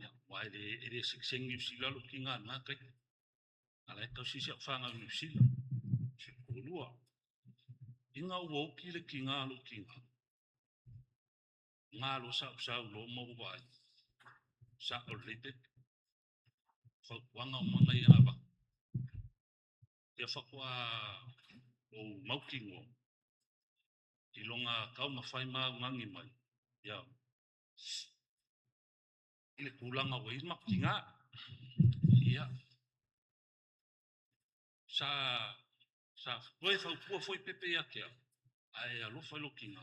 Ia, aua e le sitiseni Niu Sila lou tina i lena taimi. A o la e tausi si au fanau i Niu Sila, si ou toalua. Ina ua oti le tina a lou tina, galo sa ou sau loa ma ou vaai, sao lelei Pepe. Fautuaga uma na ia na avatu. Ia faatoa ou mautinoa i lona taumafai ma augani mai, ia I le tulaga ua i ai le matou tina. Ia, sa sa toe fautua foi Pepe ia te au, a e alofa i lou tina,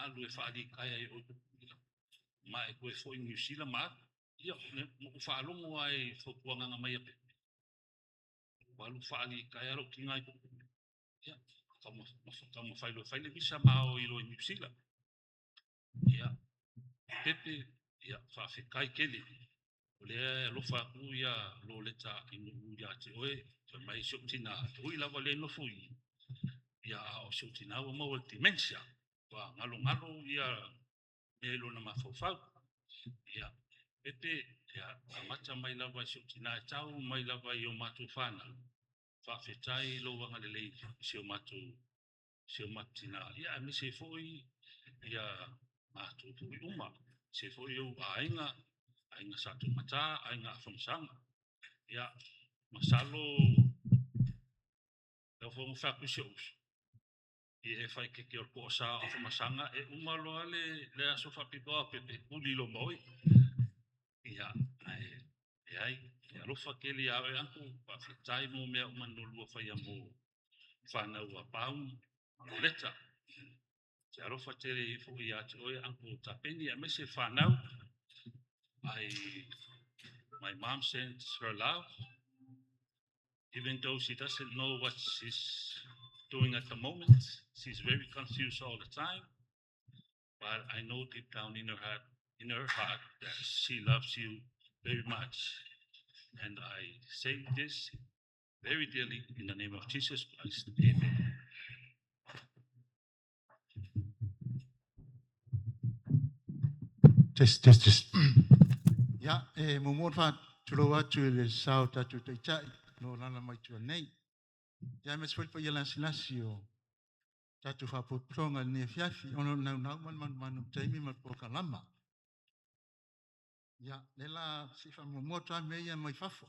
alu e faalitaia i o i Tutuila, ma e toe foi i Niu Sila ma alu. Ia, na ou faalogo lava i fautuaga na aumai a Pepe, ua alu faalitaia lou tina i Tutuila, ia, taumafai loa e fai le visa ma o ai loa i Niu Sila. Ia, Pepe, ia, faafetai tele. O lea e alofa atu ia Loleta i nuu ia te oe, fai mai si ou tina, e ui lava o lea e nofo i i, ia a o si ou tina ua maua i le dementia, ua galogalo ia mea i lona mafaufau. Ia, Pepe, ia, amata mai lava i si ou tina e tau mai lava i o matou fanau, faafetai i lou agalelei i si o matou tina, ia aemaise foi ia matou foi uma, aemaise foi ou aiga, aiga Sa Toomata, aiga Afamasaga. Ia, masalo lau Afioga na fai atu i si ou uso, ia e faaeteete o le toasa o Afamasaga, e uma loa le aso faapitoa o Pepe, tuli loa ma oe. Ia, ae leai, e alofa tele ia oe uncle, faafetai mo mea uma na oulua faia mo fanau a Paunu ma Loleta. Te alofa tele foi ia te oe uncle Tapeni aemaise fanau. My mom sends her love, even though she doesn't know what she's doing at the moment. She's very confused all the time. But I know deep down in her heart, that she loves you very much. And I say this very dearly in the name of Jesus Christ. Amen. Test, test, test. Ia, e muamua ona faatulou atu i le sa o tatou taitai o lo o alaala mai tua nei. Ia, aemaise foi le paia lasilasi o tatou faalapotopotoga i lenei afiafi ona o le naunau ma le manumanu i le taimi ma le polokalama. Ia, lea la se i faamuamua atu lava mea ia mai fafo.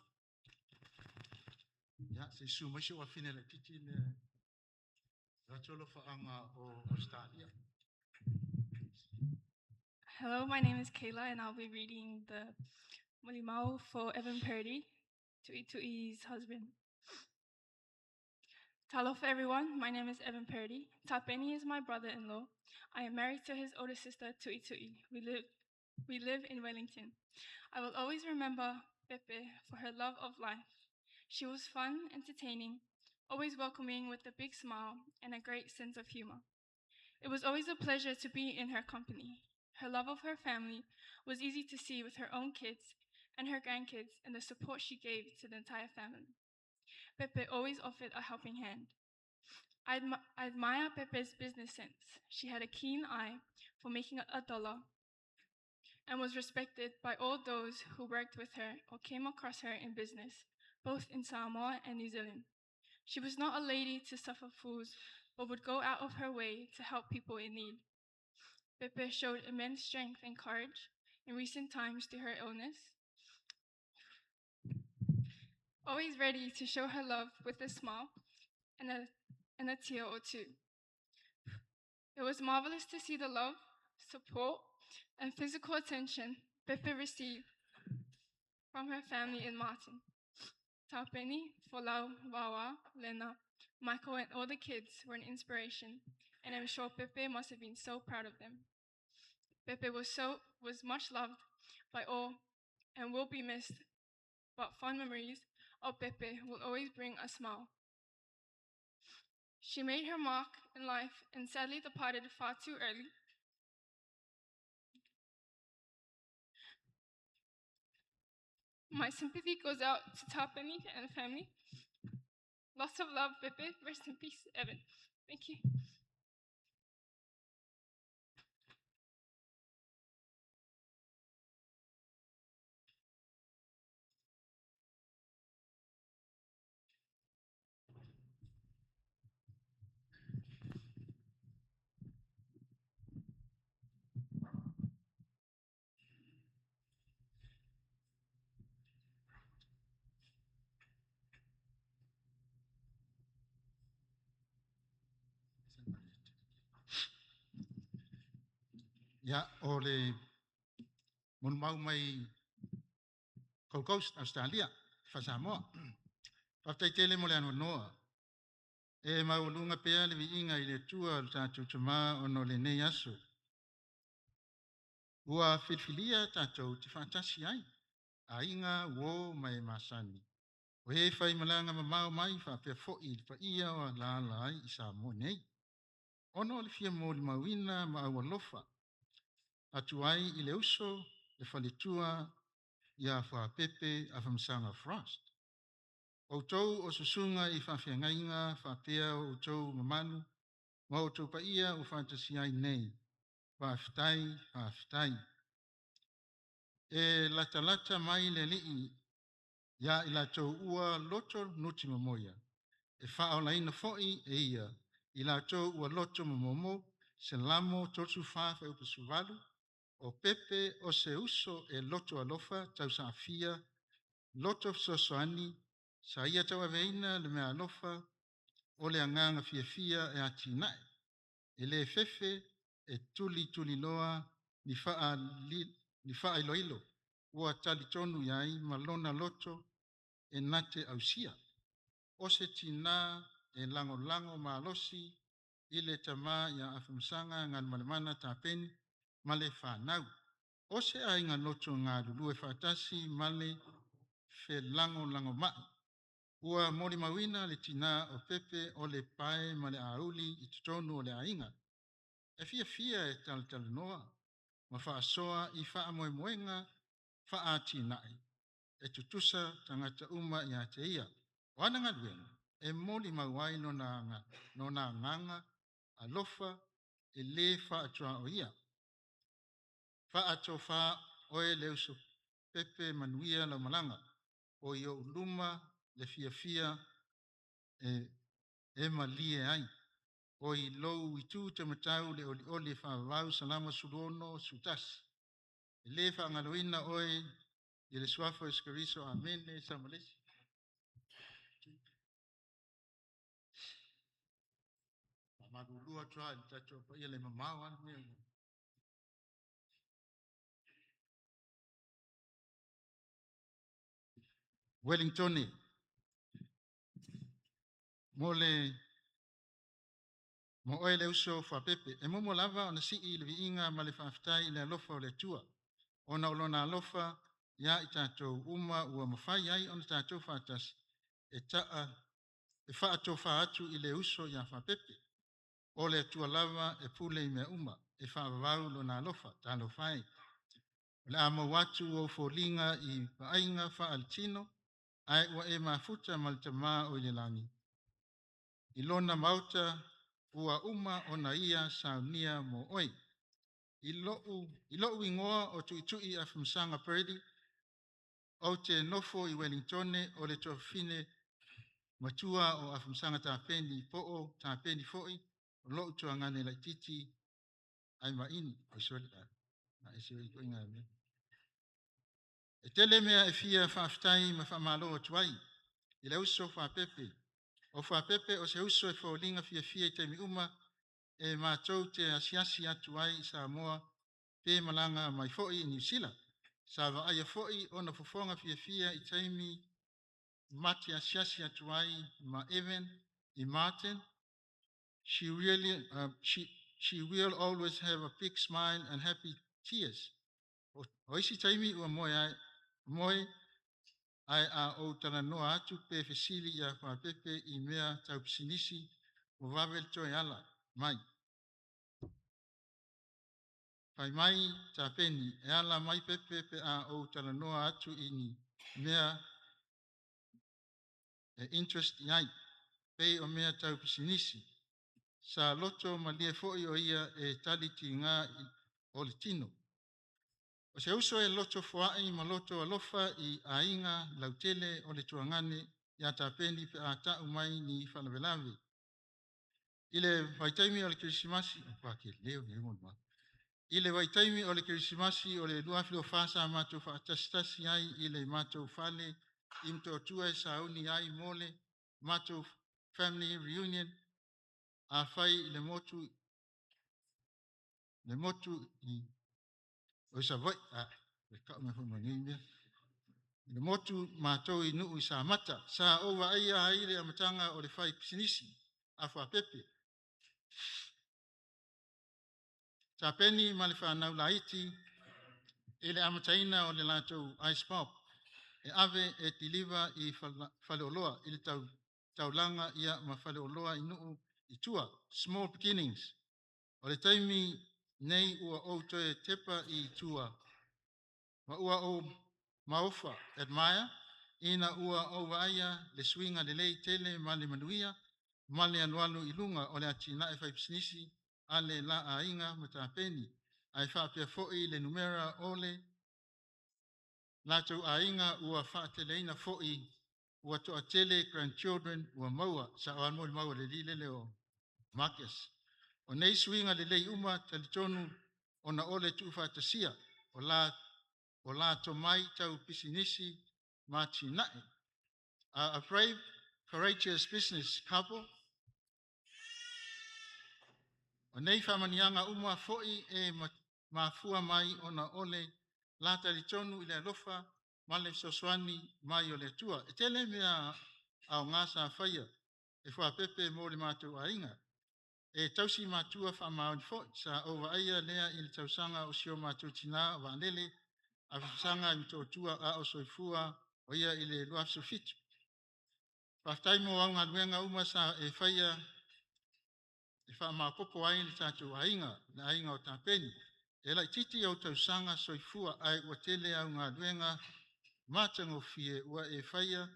Ia, se i susu mai si ou afine laitiiti lea e avatu alofaaga o Ausetalia. Hello, my name is Kayla, and I'll be reading the Molimau for Evan Purdy, Tu'itu'i's husband. Talofa everyone, my name is Evan Purdy. Tapeni is my brother-in-law. I am married to his older sister, Tu'itu'i. We live in Wellington. I will always remember Pepe for her love of life. She was fun, entertaining, always welcoming with a big smile and a great sense of humor. It was always a pleasure to be in her company. Her love of her family was easy to see with her own kids and her grandkids and the support she gave to the entire family. Pepe always offered a helping hand. I admire Pepe's business sense. She had a keen eye for making a dollar and was respected by all those who worked with her or came across her in business, both in Samoa and New Zealand. She was not a lady to suffer fools, but would go out of her way to help people in need. Pepe showed immense strength and courage in recent times through her illness, always ready to show her love with a smile and a tear or two. It was marvelous to see the love, support, and physical attention Pepe received from her family in Marton. Tapeni, Folau, Wawa, Lena, Michael, and all the kids were an inspiration, and I'm sure Pepe must have been so proud of them. Pepe was much loved by all and will be missed, but fond memories of Pepe will always bring a smile. She made her mark in life and sadly departed far too early. My sympathy goes out to Tapeni and family. Lots of love, Pepe. Rest in peace, Evan. Thank you. Ia, o le Molimau mai Gold Coast, Australia, faa-Samoa. Faafetai tele mo le avanoa. E maualuga pea le viiga i le Atua lo tatou Tamā ona o lenei aso. Ua filifilia tatou te faatasi ai, aiga, uō ma e masani. O e faimalaga mamao mai faapea fo'i le paia o alaala ai i Samoa nei. Ona o le fia molimauina ma aualofa atu ai i le uso, le faletua ia Fuapepe Afamasaga Frost. O outou o susuga i faafeagaiga faapea o outou mamalu ma outou paia ua faatasi ai nei. Faafetai, faafetai. E latalata mai le Alii ia i latou ua loto nutimomoia, e faaolaina foi e ia i latou ua loto momomo. Salamo 34 fuaiupu 18. O Pepe o se uso e loto alofa, tausaafia, loto fesoasoani, sa ia tauaveina le meaalofa o le agaga fiafia e atinae. E le fefe e tulituliloa ni ni faailoilo ua talitonu i ai ma lona loto e na te ausia. O se tinā e lagolago malosi i le tamā ia Afamasaga Galumalemana Tapeni ma le fanau. O se aiga loto galulue faatasi ma le felagolagomai. Ua molimauina le tinā o Pepe o le pae ma le auli i totonu o le aiga. E fiafia e talatalanoa ma faasoa i faamoemoega faa-atinae e tutusa tagata uma ia te ia. O ana galuega e molimau ai lona agaga alofa e le faatuaoia. Faatofa oe le uso Pepe, manuia lau malaga. O i ou luma le fiafia e malie ai. O i lou itu tematau le olioli e faavavau. Salamo 16, 11. E le faagaloina oe i le suafa o Iesu Keriso. Amene. Sama le isi. Faamalulu atu lava i le tatou paia le mamao lava le mea. Ueligitone mo le mo oe le uso Fuapepe. E muamua lava ona sii le viiga ma le faafetai i le alofa o le Atua ona o lona alofa ia i tatou uma ua mafai ai ona tatou faatasi e taa e faatofa atu i le uso ia Fuapepe. O le Atua lava e pule i mea uma, e faavavau lona alofa. Talofa e. O le a maua atu ou foliga i vaaiga faaletino, ae ua e mafuta ma le Tama o i le lagi. I lona maota ua uma ona ia saunia mo oe. I lou igoa o Tuitui Afamasaga Birdie, ou te nofo i Ueligitone, o le tuafafine matua o Afamasaga Tapeni po o Tapeni foi o lou tuagane laitiiti ai maini. Oi sole, a ese ituaiga mea. E tele mea e fia faafetai ma faamalo atu ai i le uso Fuapepe. O Fuapepe o se uso e foliga fiafia i taimi uma e matou te asiasi atu ai i Samoa pe malaga mai foi i Niu Sila. Sa vaaia foi ona fofoga fiafia i taimi ma te asiasi atu ai ma Evan i Martin. She really she will always have a big smile and happy tears. O isi taimi ua moe ai, moe ae a ou talanoa atu pe fesili ia Fuapepe i mea tau pisinisi ua vave le toe ala mai. Fai mai Tapeni e ala mai Pepe pe a ou talanoa atu i ni mea e interest i ai, pei o mea tau pisinisi. Sa loto malie foi o ia e tali tiga o le tino. O se uso e loto foai ma loto alofa i aiga lautele o le tuagane ia Tapeni pe a tau mai ni faalavelave. I le vaitaimi o le Kerisimasi, o ke leo nei mo ma. I le vaitaimi o le Kerisimasi o le 2024 sa matou faatasitasi ai i le matou fale i Motootua e sauni ai mo le matou family reunion a fai i le motu i o Savaii. Le kau mai foi ma nei mea. I le motu mātou i nuu i Samata, sa ou vaaia ai le amataga o le fai pisinisi a Fuapepe. Tapeni ma le whanau laiti i le amataina o le latou ice pop e ave e deliver i faleoloa i le taulaga ia ma faleoloa i nuu i tua. Small beginnings. O le taimi nei ua ou toe tepa i tua ma ua ou maofa admire ina ua ou vaaia le suiga lelei tele ma le manuia ma le alualu i luga o le atinae fai pisinisi a le la aiga ma Tapeni ae faapea foi le numera o le latou aiga ua faateleina foi ua toatele grandchildren ua maua sa o mo le maua le lile o Marcus. O nei suiga lelei uma talitonu ona o le tuufaatasia o la tomai tau pisinisi ma atinae. A brave, courageous business couple. O nei faamanuiaga uma foi e mafua mai ona o le la talitonu i le alofa ma le fesoasoani mai o le Atua. E tele mea aoga sa faia e Fuapepe mo le matou aiga. E tausi matua faamaoni foi sa ou vaaia lea i le tausaga o si o matou tinā o vaalele a fesaga i Motootua a o soifua o ia i le 2017. Faafetai mo au galuega uma sa e faia e faamaopoopo ai le tatou aiga, le aiga o Tapeni. E laitiiti ou tausaga soifua ae ua tele au galuega matagofie ua e faia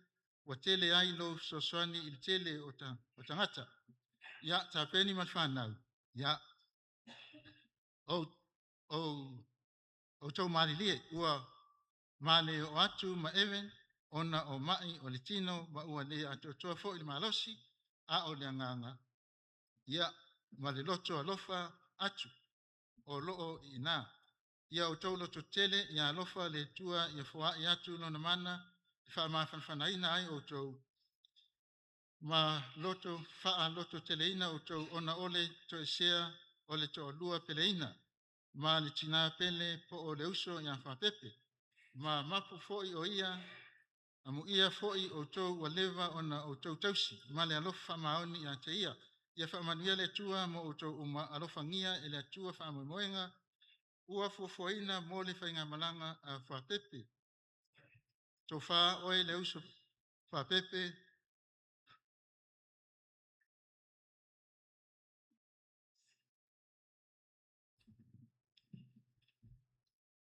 ua tele ai lou fesoasoani i le tele o tagata. Ia Tapeni ma le fanau, ia outou malilie ua male oo atu ma Evan ona o mai o le tino ma ua le atoatoa foi le malosi a o le agaga ia ma le loto alofa atu o loo i ina. Ia outou lototele, ia alofa le Atua ia foai atu lona mana e faamafanafanaina ai outou ma loto faalototeleina outou ona o le toesea o le toalua peleina ma le tina pele po o le uso ia Fuapepe. Ma mapu foi o ia, amuia foi outou ua leva ona outou tausi ma le alofa faamaoni ia te ia. Ia faamanuia le Atua mo outou uma, alofagia e le Atua faamoemoega ua fuafuaina mo le faigamalaga a Fuapepe. Tofa oe le uso Fuapepe,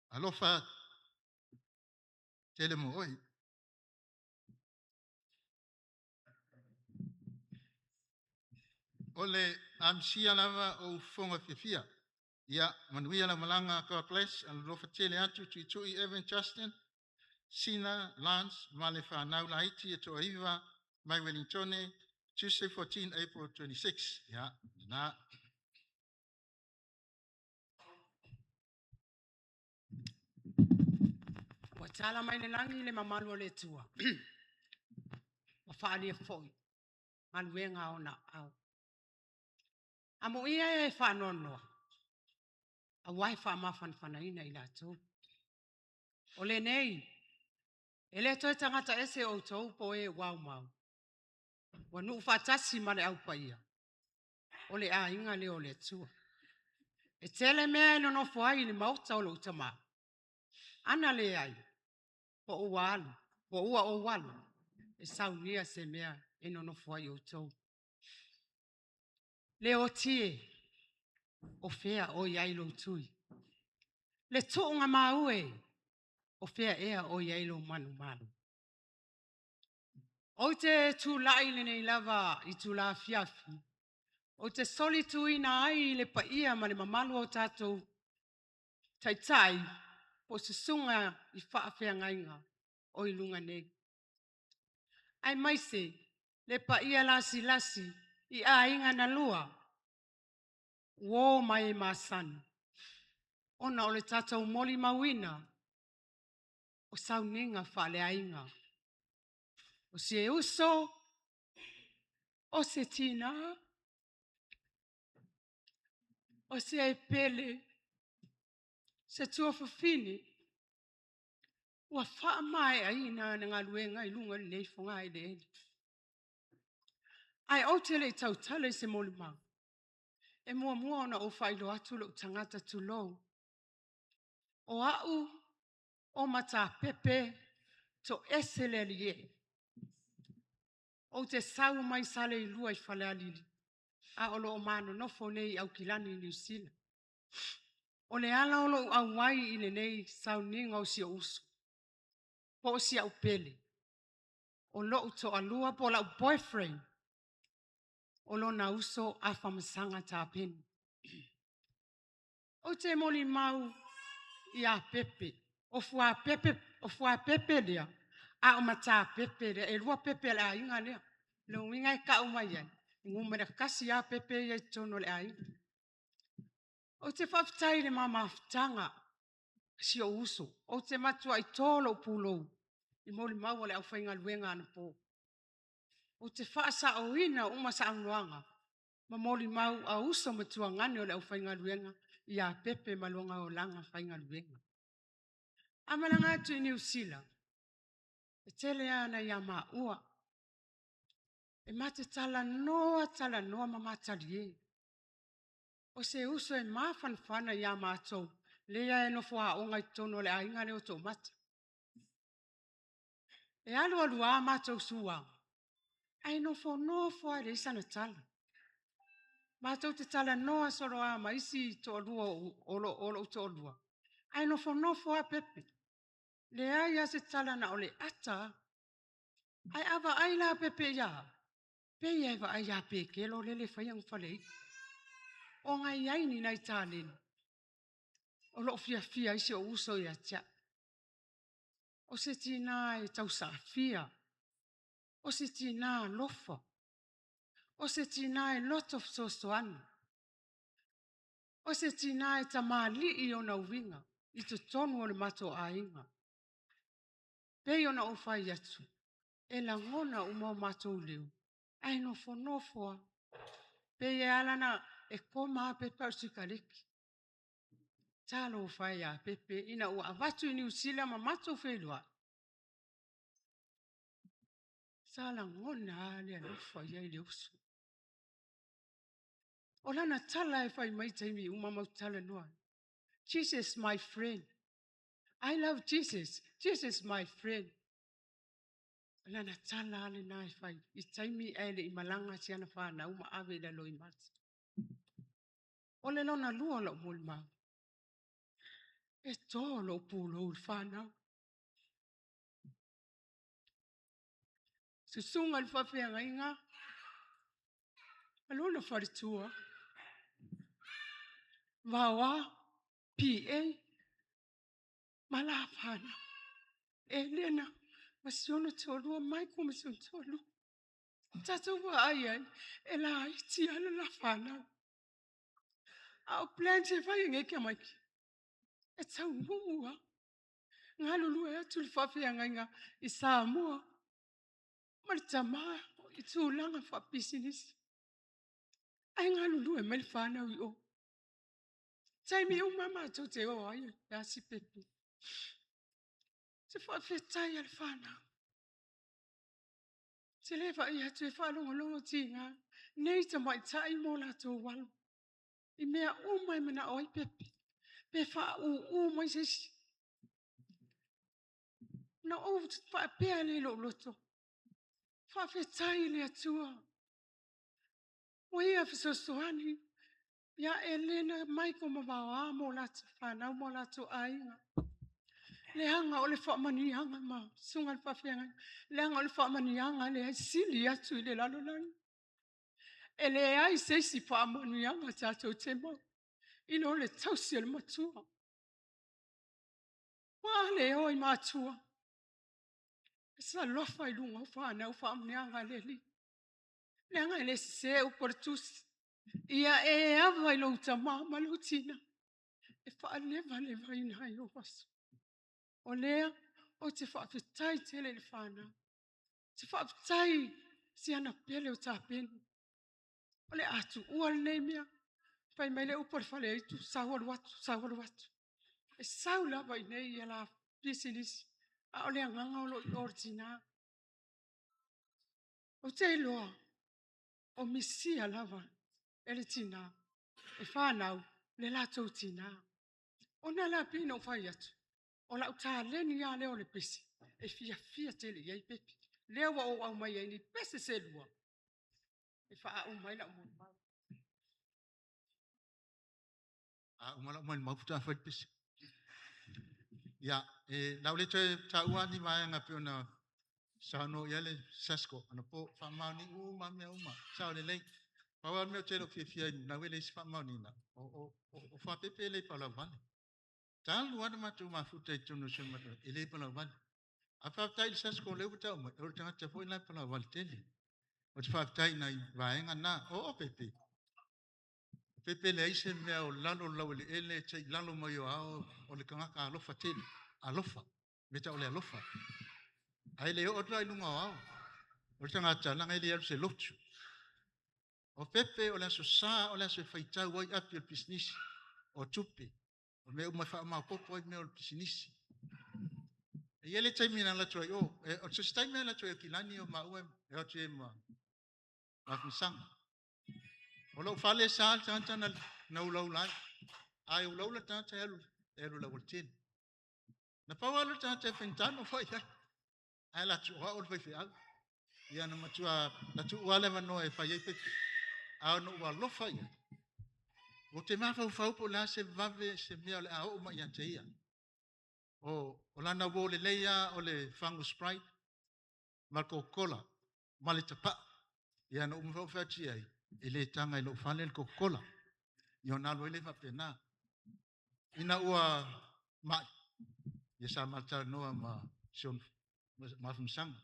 alofa tele mo oe. O le amisia lava o ufofoga fiafia. Ia manuia lau malaga, God bless, alofa tele atu Tuitui Evan Justin, Sina, Lance ma le whanau laiti e toaiva mai Wellingtone, Tuesday 14 April 26. Ia, na. Ua tala mai le lagi le mamalu o le Atua. Ua faaalia foi galuega a ona aao. Amuia e faanoanoa, aua e faamafanafanaina i latou. O lenei, e le toe tagata ese outou po o e ua aumau, ua nuu faatasi ma le au paia, o le aiga lea o le Atua. E tele mea e nonofo ai i le maota o lou tama. Ana leai, po ua alu, po ua ou alu, e saunia se mea e nonofo ai outou. Leoti e, o fea o i ai lou tui? Le tuugamau e, o fea ea o i ai lou manumalo? Ou te tulai i lenei lava itula afiafi, ou te solituina ai le paia ma le mamalu o tatou taitai po o susuga i faafeagaiga o i luga nei, aemaise le paia lasilasi i aiga na lua, uo ma e masani, ona o le tatou molimauina o sauniga faaleaiga. O se uso, o se tina, o se pele, se tuafafine. Ua faamaeaina ana galuega i luga o lenei fogaeleele. Ae ou te le i tautala i se molimau, e muamua ona ou faailoa atu lou tagata tulou. O au o Matapepe Toese le Alii e. Ou te sau mai Saleilua i Falealili, a o loo ma nonofo nei i Aukilani, Niu Sila. O le ala o lou auai i lenei sauniga o si ou uso, po o si au pele, o lou toalua po o lau boyfriend, o lona uso a Afamasaga Tapeni. Ou te molimau ia Pepe, o Fuapepe, o Fuapepe lea, a o Matapepe lea. E 2 Pepe a le aiga lea. Lona uiga e tau mai ai, e numera 1 lava Pepe ia i totonu o le aiga. Ou te faafetai i le ma mafutaga, si ou uso, ou te matuai to lou pulou i molimau a le aufaigaluega anapo. Ou te faasaoina uma saunoaga ma molimau a uso ma tuagane o le aufaigaluega ia Pepe ma lona olaga faigaluega. A malaga atu i Niu Sila, e tele lava ina ia maua, e ma te talanoa, talanoa ma ma talie. O se uso e mafanafana ia matou, lea e nofo aoga i totonu o le aiga lea o Toomata. E alu alu lava matou suaga, ae nofonofo lava e leai sana tala. Matou te talanoa solo lava ma isi toalua o lou toalua, ae nofonofo lava Pepe. Leai lava se tala na o le ata lava. Ae a vaai la Pepe ia au, pei lava e vaai ia Pekelo lele e fai ana faleaiga. Ona e i ai ni nai taleni o lo o fiafia ai si ou uso ia te au. O se tina e tausaafia, o se tina alofa, o se tina e loto fesoasoani, o se tina e tamalii ona uiga i totonu o le matou aiga. Pei ona ou fai atu, e lagona uma o matou leo, ae nofonofo lava. Pei e ala ona e koma lava Pepe a o le sikaleki. Talofa e ia Pepe ina ua avatu i Niu Sila ma matou feiloai, sa lagona lava le alofa i ai i le uso. O lana tala e fai mai i taimi uma matou te talanoa ai, Jesus my friend, I love Jesus, Jesus my friend. O lana tala lava lena e fai i taimi ae le i malaga si ana fanau ma ave i lalo i mata. O le lona lua o lau molimau, e to lou pulou i le fanau. Susuga i le faafeagaiga ma lona faletua, Vaoa, PA ma la fanau, Elena ma si ona toalua, Michael ma si ona toalua. Tatou vaai ai, e laiti lava le la fanau. A o plans e fai e nei tamaiti, e taunuu lava. Galulue atu le faafeagaiga i Samoa ma le tama i tulaga faapisinisi. Ae galulue mai le fanau i o. Taimi uma matou te o ai e asi pepe. Se faafetai a le fanau. Se le vaai atu e faalogologo tiga nei tamaitai mo latou alo i mea uma e manao ai Pepe, pe faaūū mai se isi. Ona ou faapea lea i lou loto, faafetai i le Atua ua ia fesoasoani ia Elena, Michael ma Vaoa ma o latou fanau ma o latou aiga. Leaga o le faamanuiaga ma susuga i le faafeagaiga, leaga o le faamanuiaga lea e sili atu i le lalolagi. E leai se isi faamanuiaga tatou te maua i lo le tausi o le matua. Ua a le o i matua, e alofa i luga o fanau faamanuiaga a le Alii. Leaga e le sese upu a le tusi, ia e ava i lou tama ma lou tina e faalevalevaina ai ou aso. O lea ou te faafetai tele i le fanau, ou te faafetai i si ana pele o Tapeni. O le a tuua lenei mea, fai mai le upu a le faleaitu, sau alu atu, sau alu atu. E sau lava i inei ia la pisinisi. A o le agaga o lo o i o le tinā. Ou te iloa, o misia lava e le tinā, e whanau le latou tinā. Ona la pei ona ou fai atu, o lau taleni lava lea o le pese, e fiafia tele i ai Pepe. Lea ua ou aumai ai nei pese se lua, e faauma ai lau molimau. A uma lau molimau faatoa fai le pese. Ia, e, lau le toe taua ni vaega pei ona saunoa i ai le SASCO, anapo faamaoni uma mea uma, sao lelei. Pau lava le mea ou te le o fiafia ai lau e leai se faamaoniga, o Faapepe e le palauvale. Talu lava ona matou mafuta i totonu o si o matou, e le palauvale. Ae faafetai i le SASCO o lea ua tau mai, o le tagata foi la e palauvale tele. Ou te faafetai i nai vaega na. O Pepe, o Pepe e leai se mea o lalo o le laueleele se i lalo mai o ao, o le tagata alofa tele. Alofa, mea tau o le alofa. Ae le oo atu la i luga o ao. O le tagata, leaga e le alu i se lotu. O Pepe o le aso Sa, o le aso e faitau ai api o le pisinisi, o tupe, o mea uma e faamaopoopo ai mea o le pisinisi. E i ai le taimi na alu atu ai o, o se taimi na alu atu ai o Kilani o maua e o atu ai ma Afamasaga. O lou fale sa le tagata na ulaula ai. A e ulaula le tagata e alu, e alu i le aualatele. Na pau lava le tagata e faigata ona fai ai. Ae alu atu, o au o le faifeau. Ia na matua, na tuu lava le avanoa e fai ai Pepe. A ona ou alofa i ai, ou te mafaufau po o le a se vave se mea o le a oo mai ia te ia. O lana uo lelei lava o le fagu Sprite ma le Coca-Cola ma le tapaa. Ia na ou uma fai atu i ai, e le taga i lou fale le Coca-Cola. Ia ona alu ai lea faapena. Ina ua mai, ia sa ma talanoa ma si ona ma Afamasaga.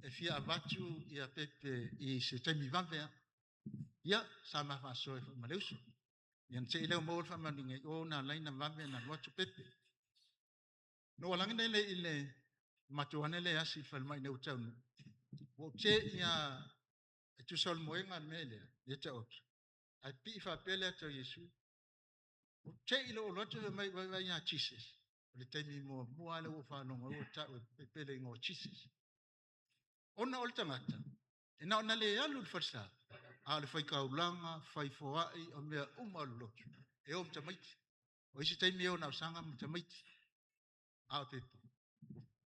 E fia avatu ia Pepe i se taimi vave lava. Ia, sa ma faasoa foi ma le uso. Ia na te i lea ua maua le faamaoniga i o na ala ai ona vave ona alu atu Pepe. Na ou alagi lea i le matou ana lea asi i le falemai ina ua taunuu, ua ou te i lava e tusa o le moega le mea lea, lea e taoto, ae pii faapea le ata o Iesu. Ou te i loa ou alu atu fai mai, vaai ia Jesus. O le taimi muamua lava lea ua ou faalogo ai ua tau e Pepe le igoa o Jesus. Ona o le tagata, e na ona le alu i le falesa, a o le faitaulaga, fai foai, o mea uma o le lotu, e o ma tamaiti. O isi taimi e o na o saga ma tamaiti. A o Pepe,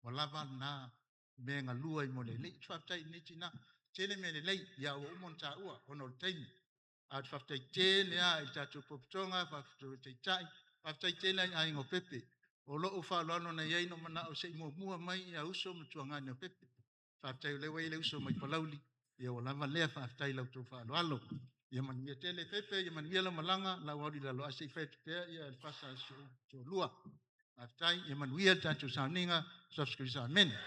ua lava lena mea e galua ai mo le Alii. Ou te faafetai i lenei tina, tele mea lelei, ia ua uma ona taua ona o le taimi. Ae ou te faafetai tele lava i le tatou potopotoga, faafetai i le Taitai, faafetai tele lava i aiga o Pepe. O lou faaaloalo na i ai na ou manao se i muamua mai ia uso ma tuagane o Pepe. Faafetai o lea ua i ai le uso mai Palauli, ia ua lava lea, faafetai i la outou faaaloalo. Ia manuia tele Pepe, ia manuia lau malaga, lau alu i lalo, ae se i fai atu pea ia le fasa a si ou toalua. Faafetai, ia manuia le tatou sauniga, Iesu Keriso, amene.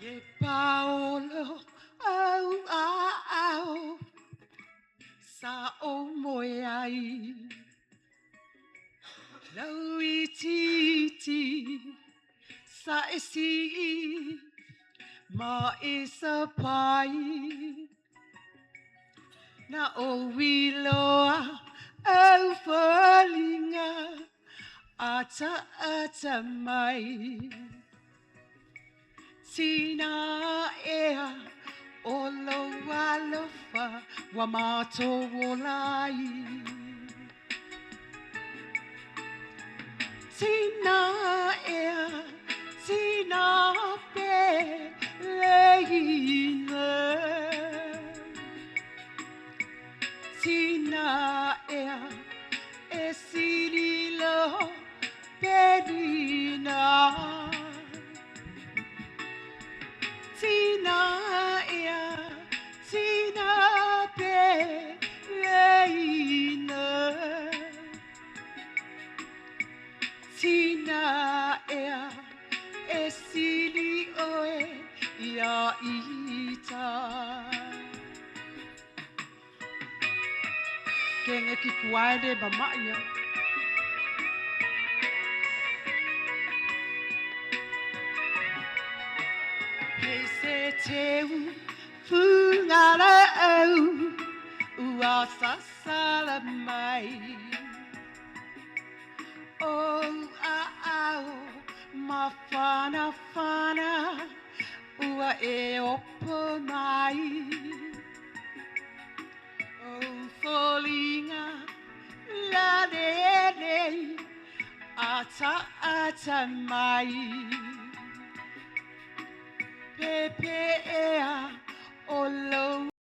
E paolo au a au sa o moe ai lau itiiti sa e sii ma e sapai na o iloa au faliga ata ata mai tina ea o lou alofa ua matou ola ai. Tina ea, tina pe leina. Tina ea, e sililo perina. Tina ea, tina pe leina. Tina ea, e sili oe ia ita. Kenge ki kuae le mama'i ai. Hei se teu fungala au ua sasala mai. O a au ma whana whana ua e opo mai. O folinga la le ata ata mai. Pepe ea o lo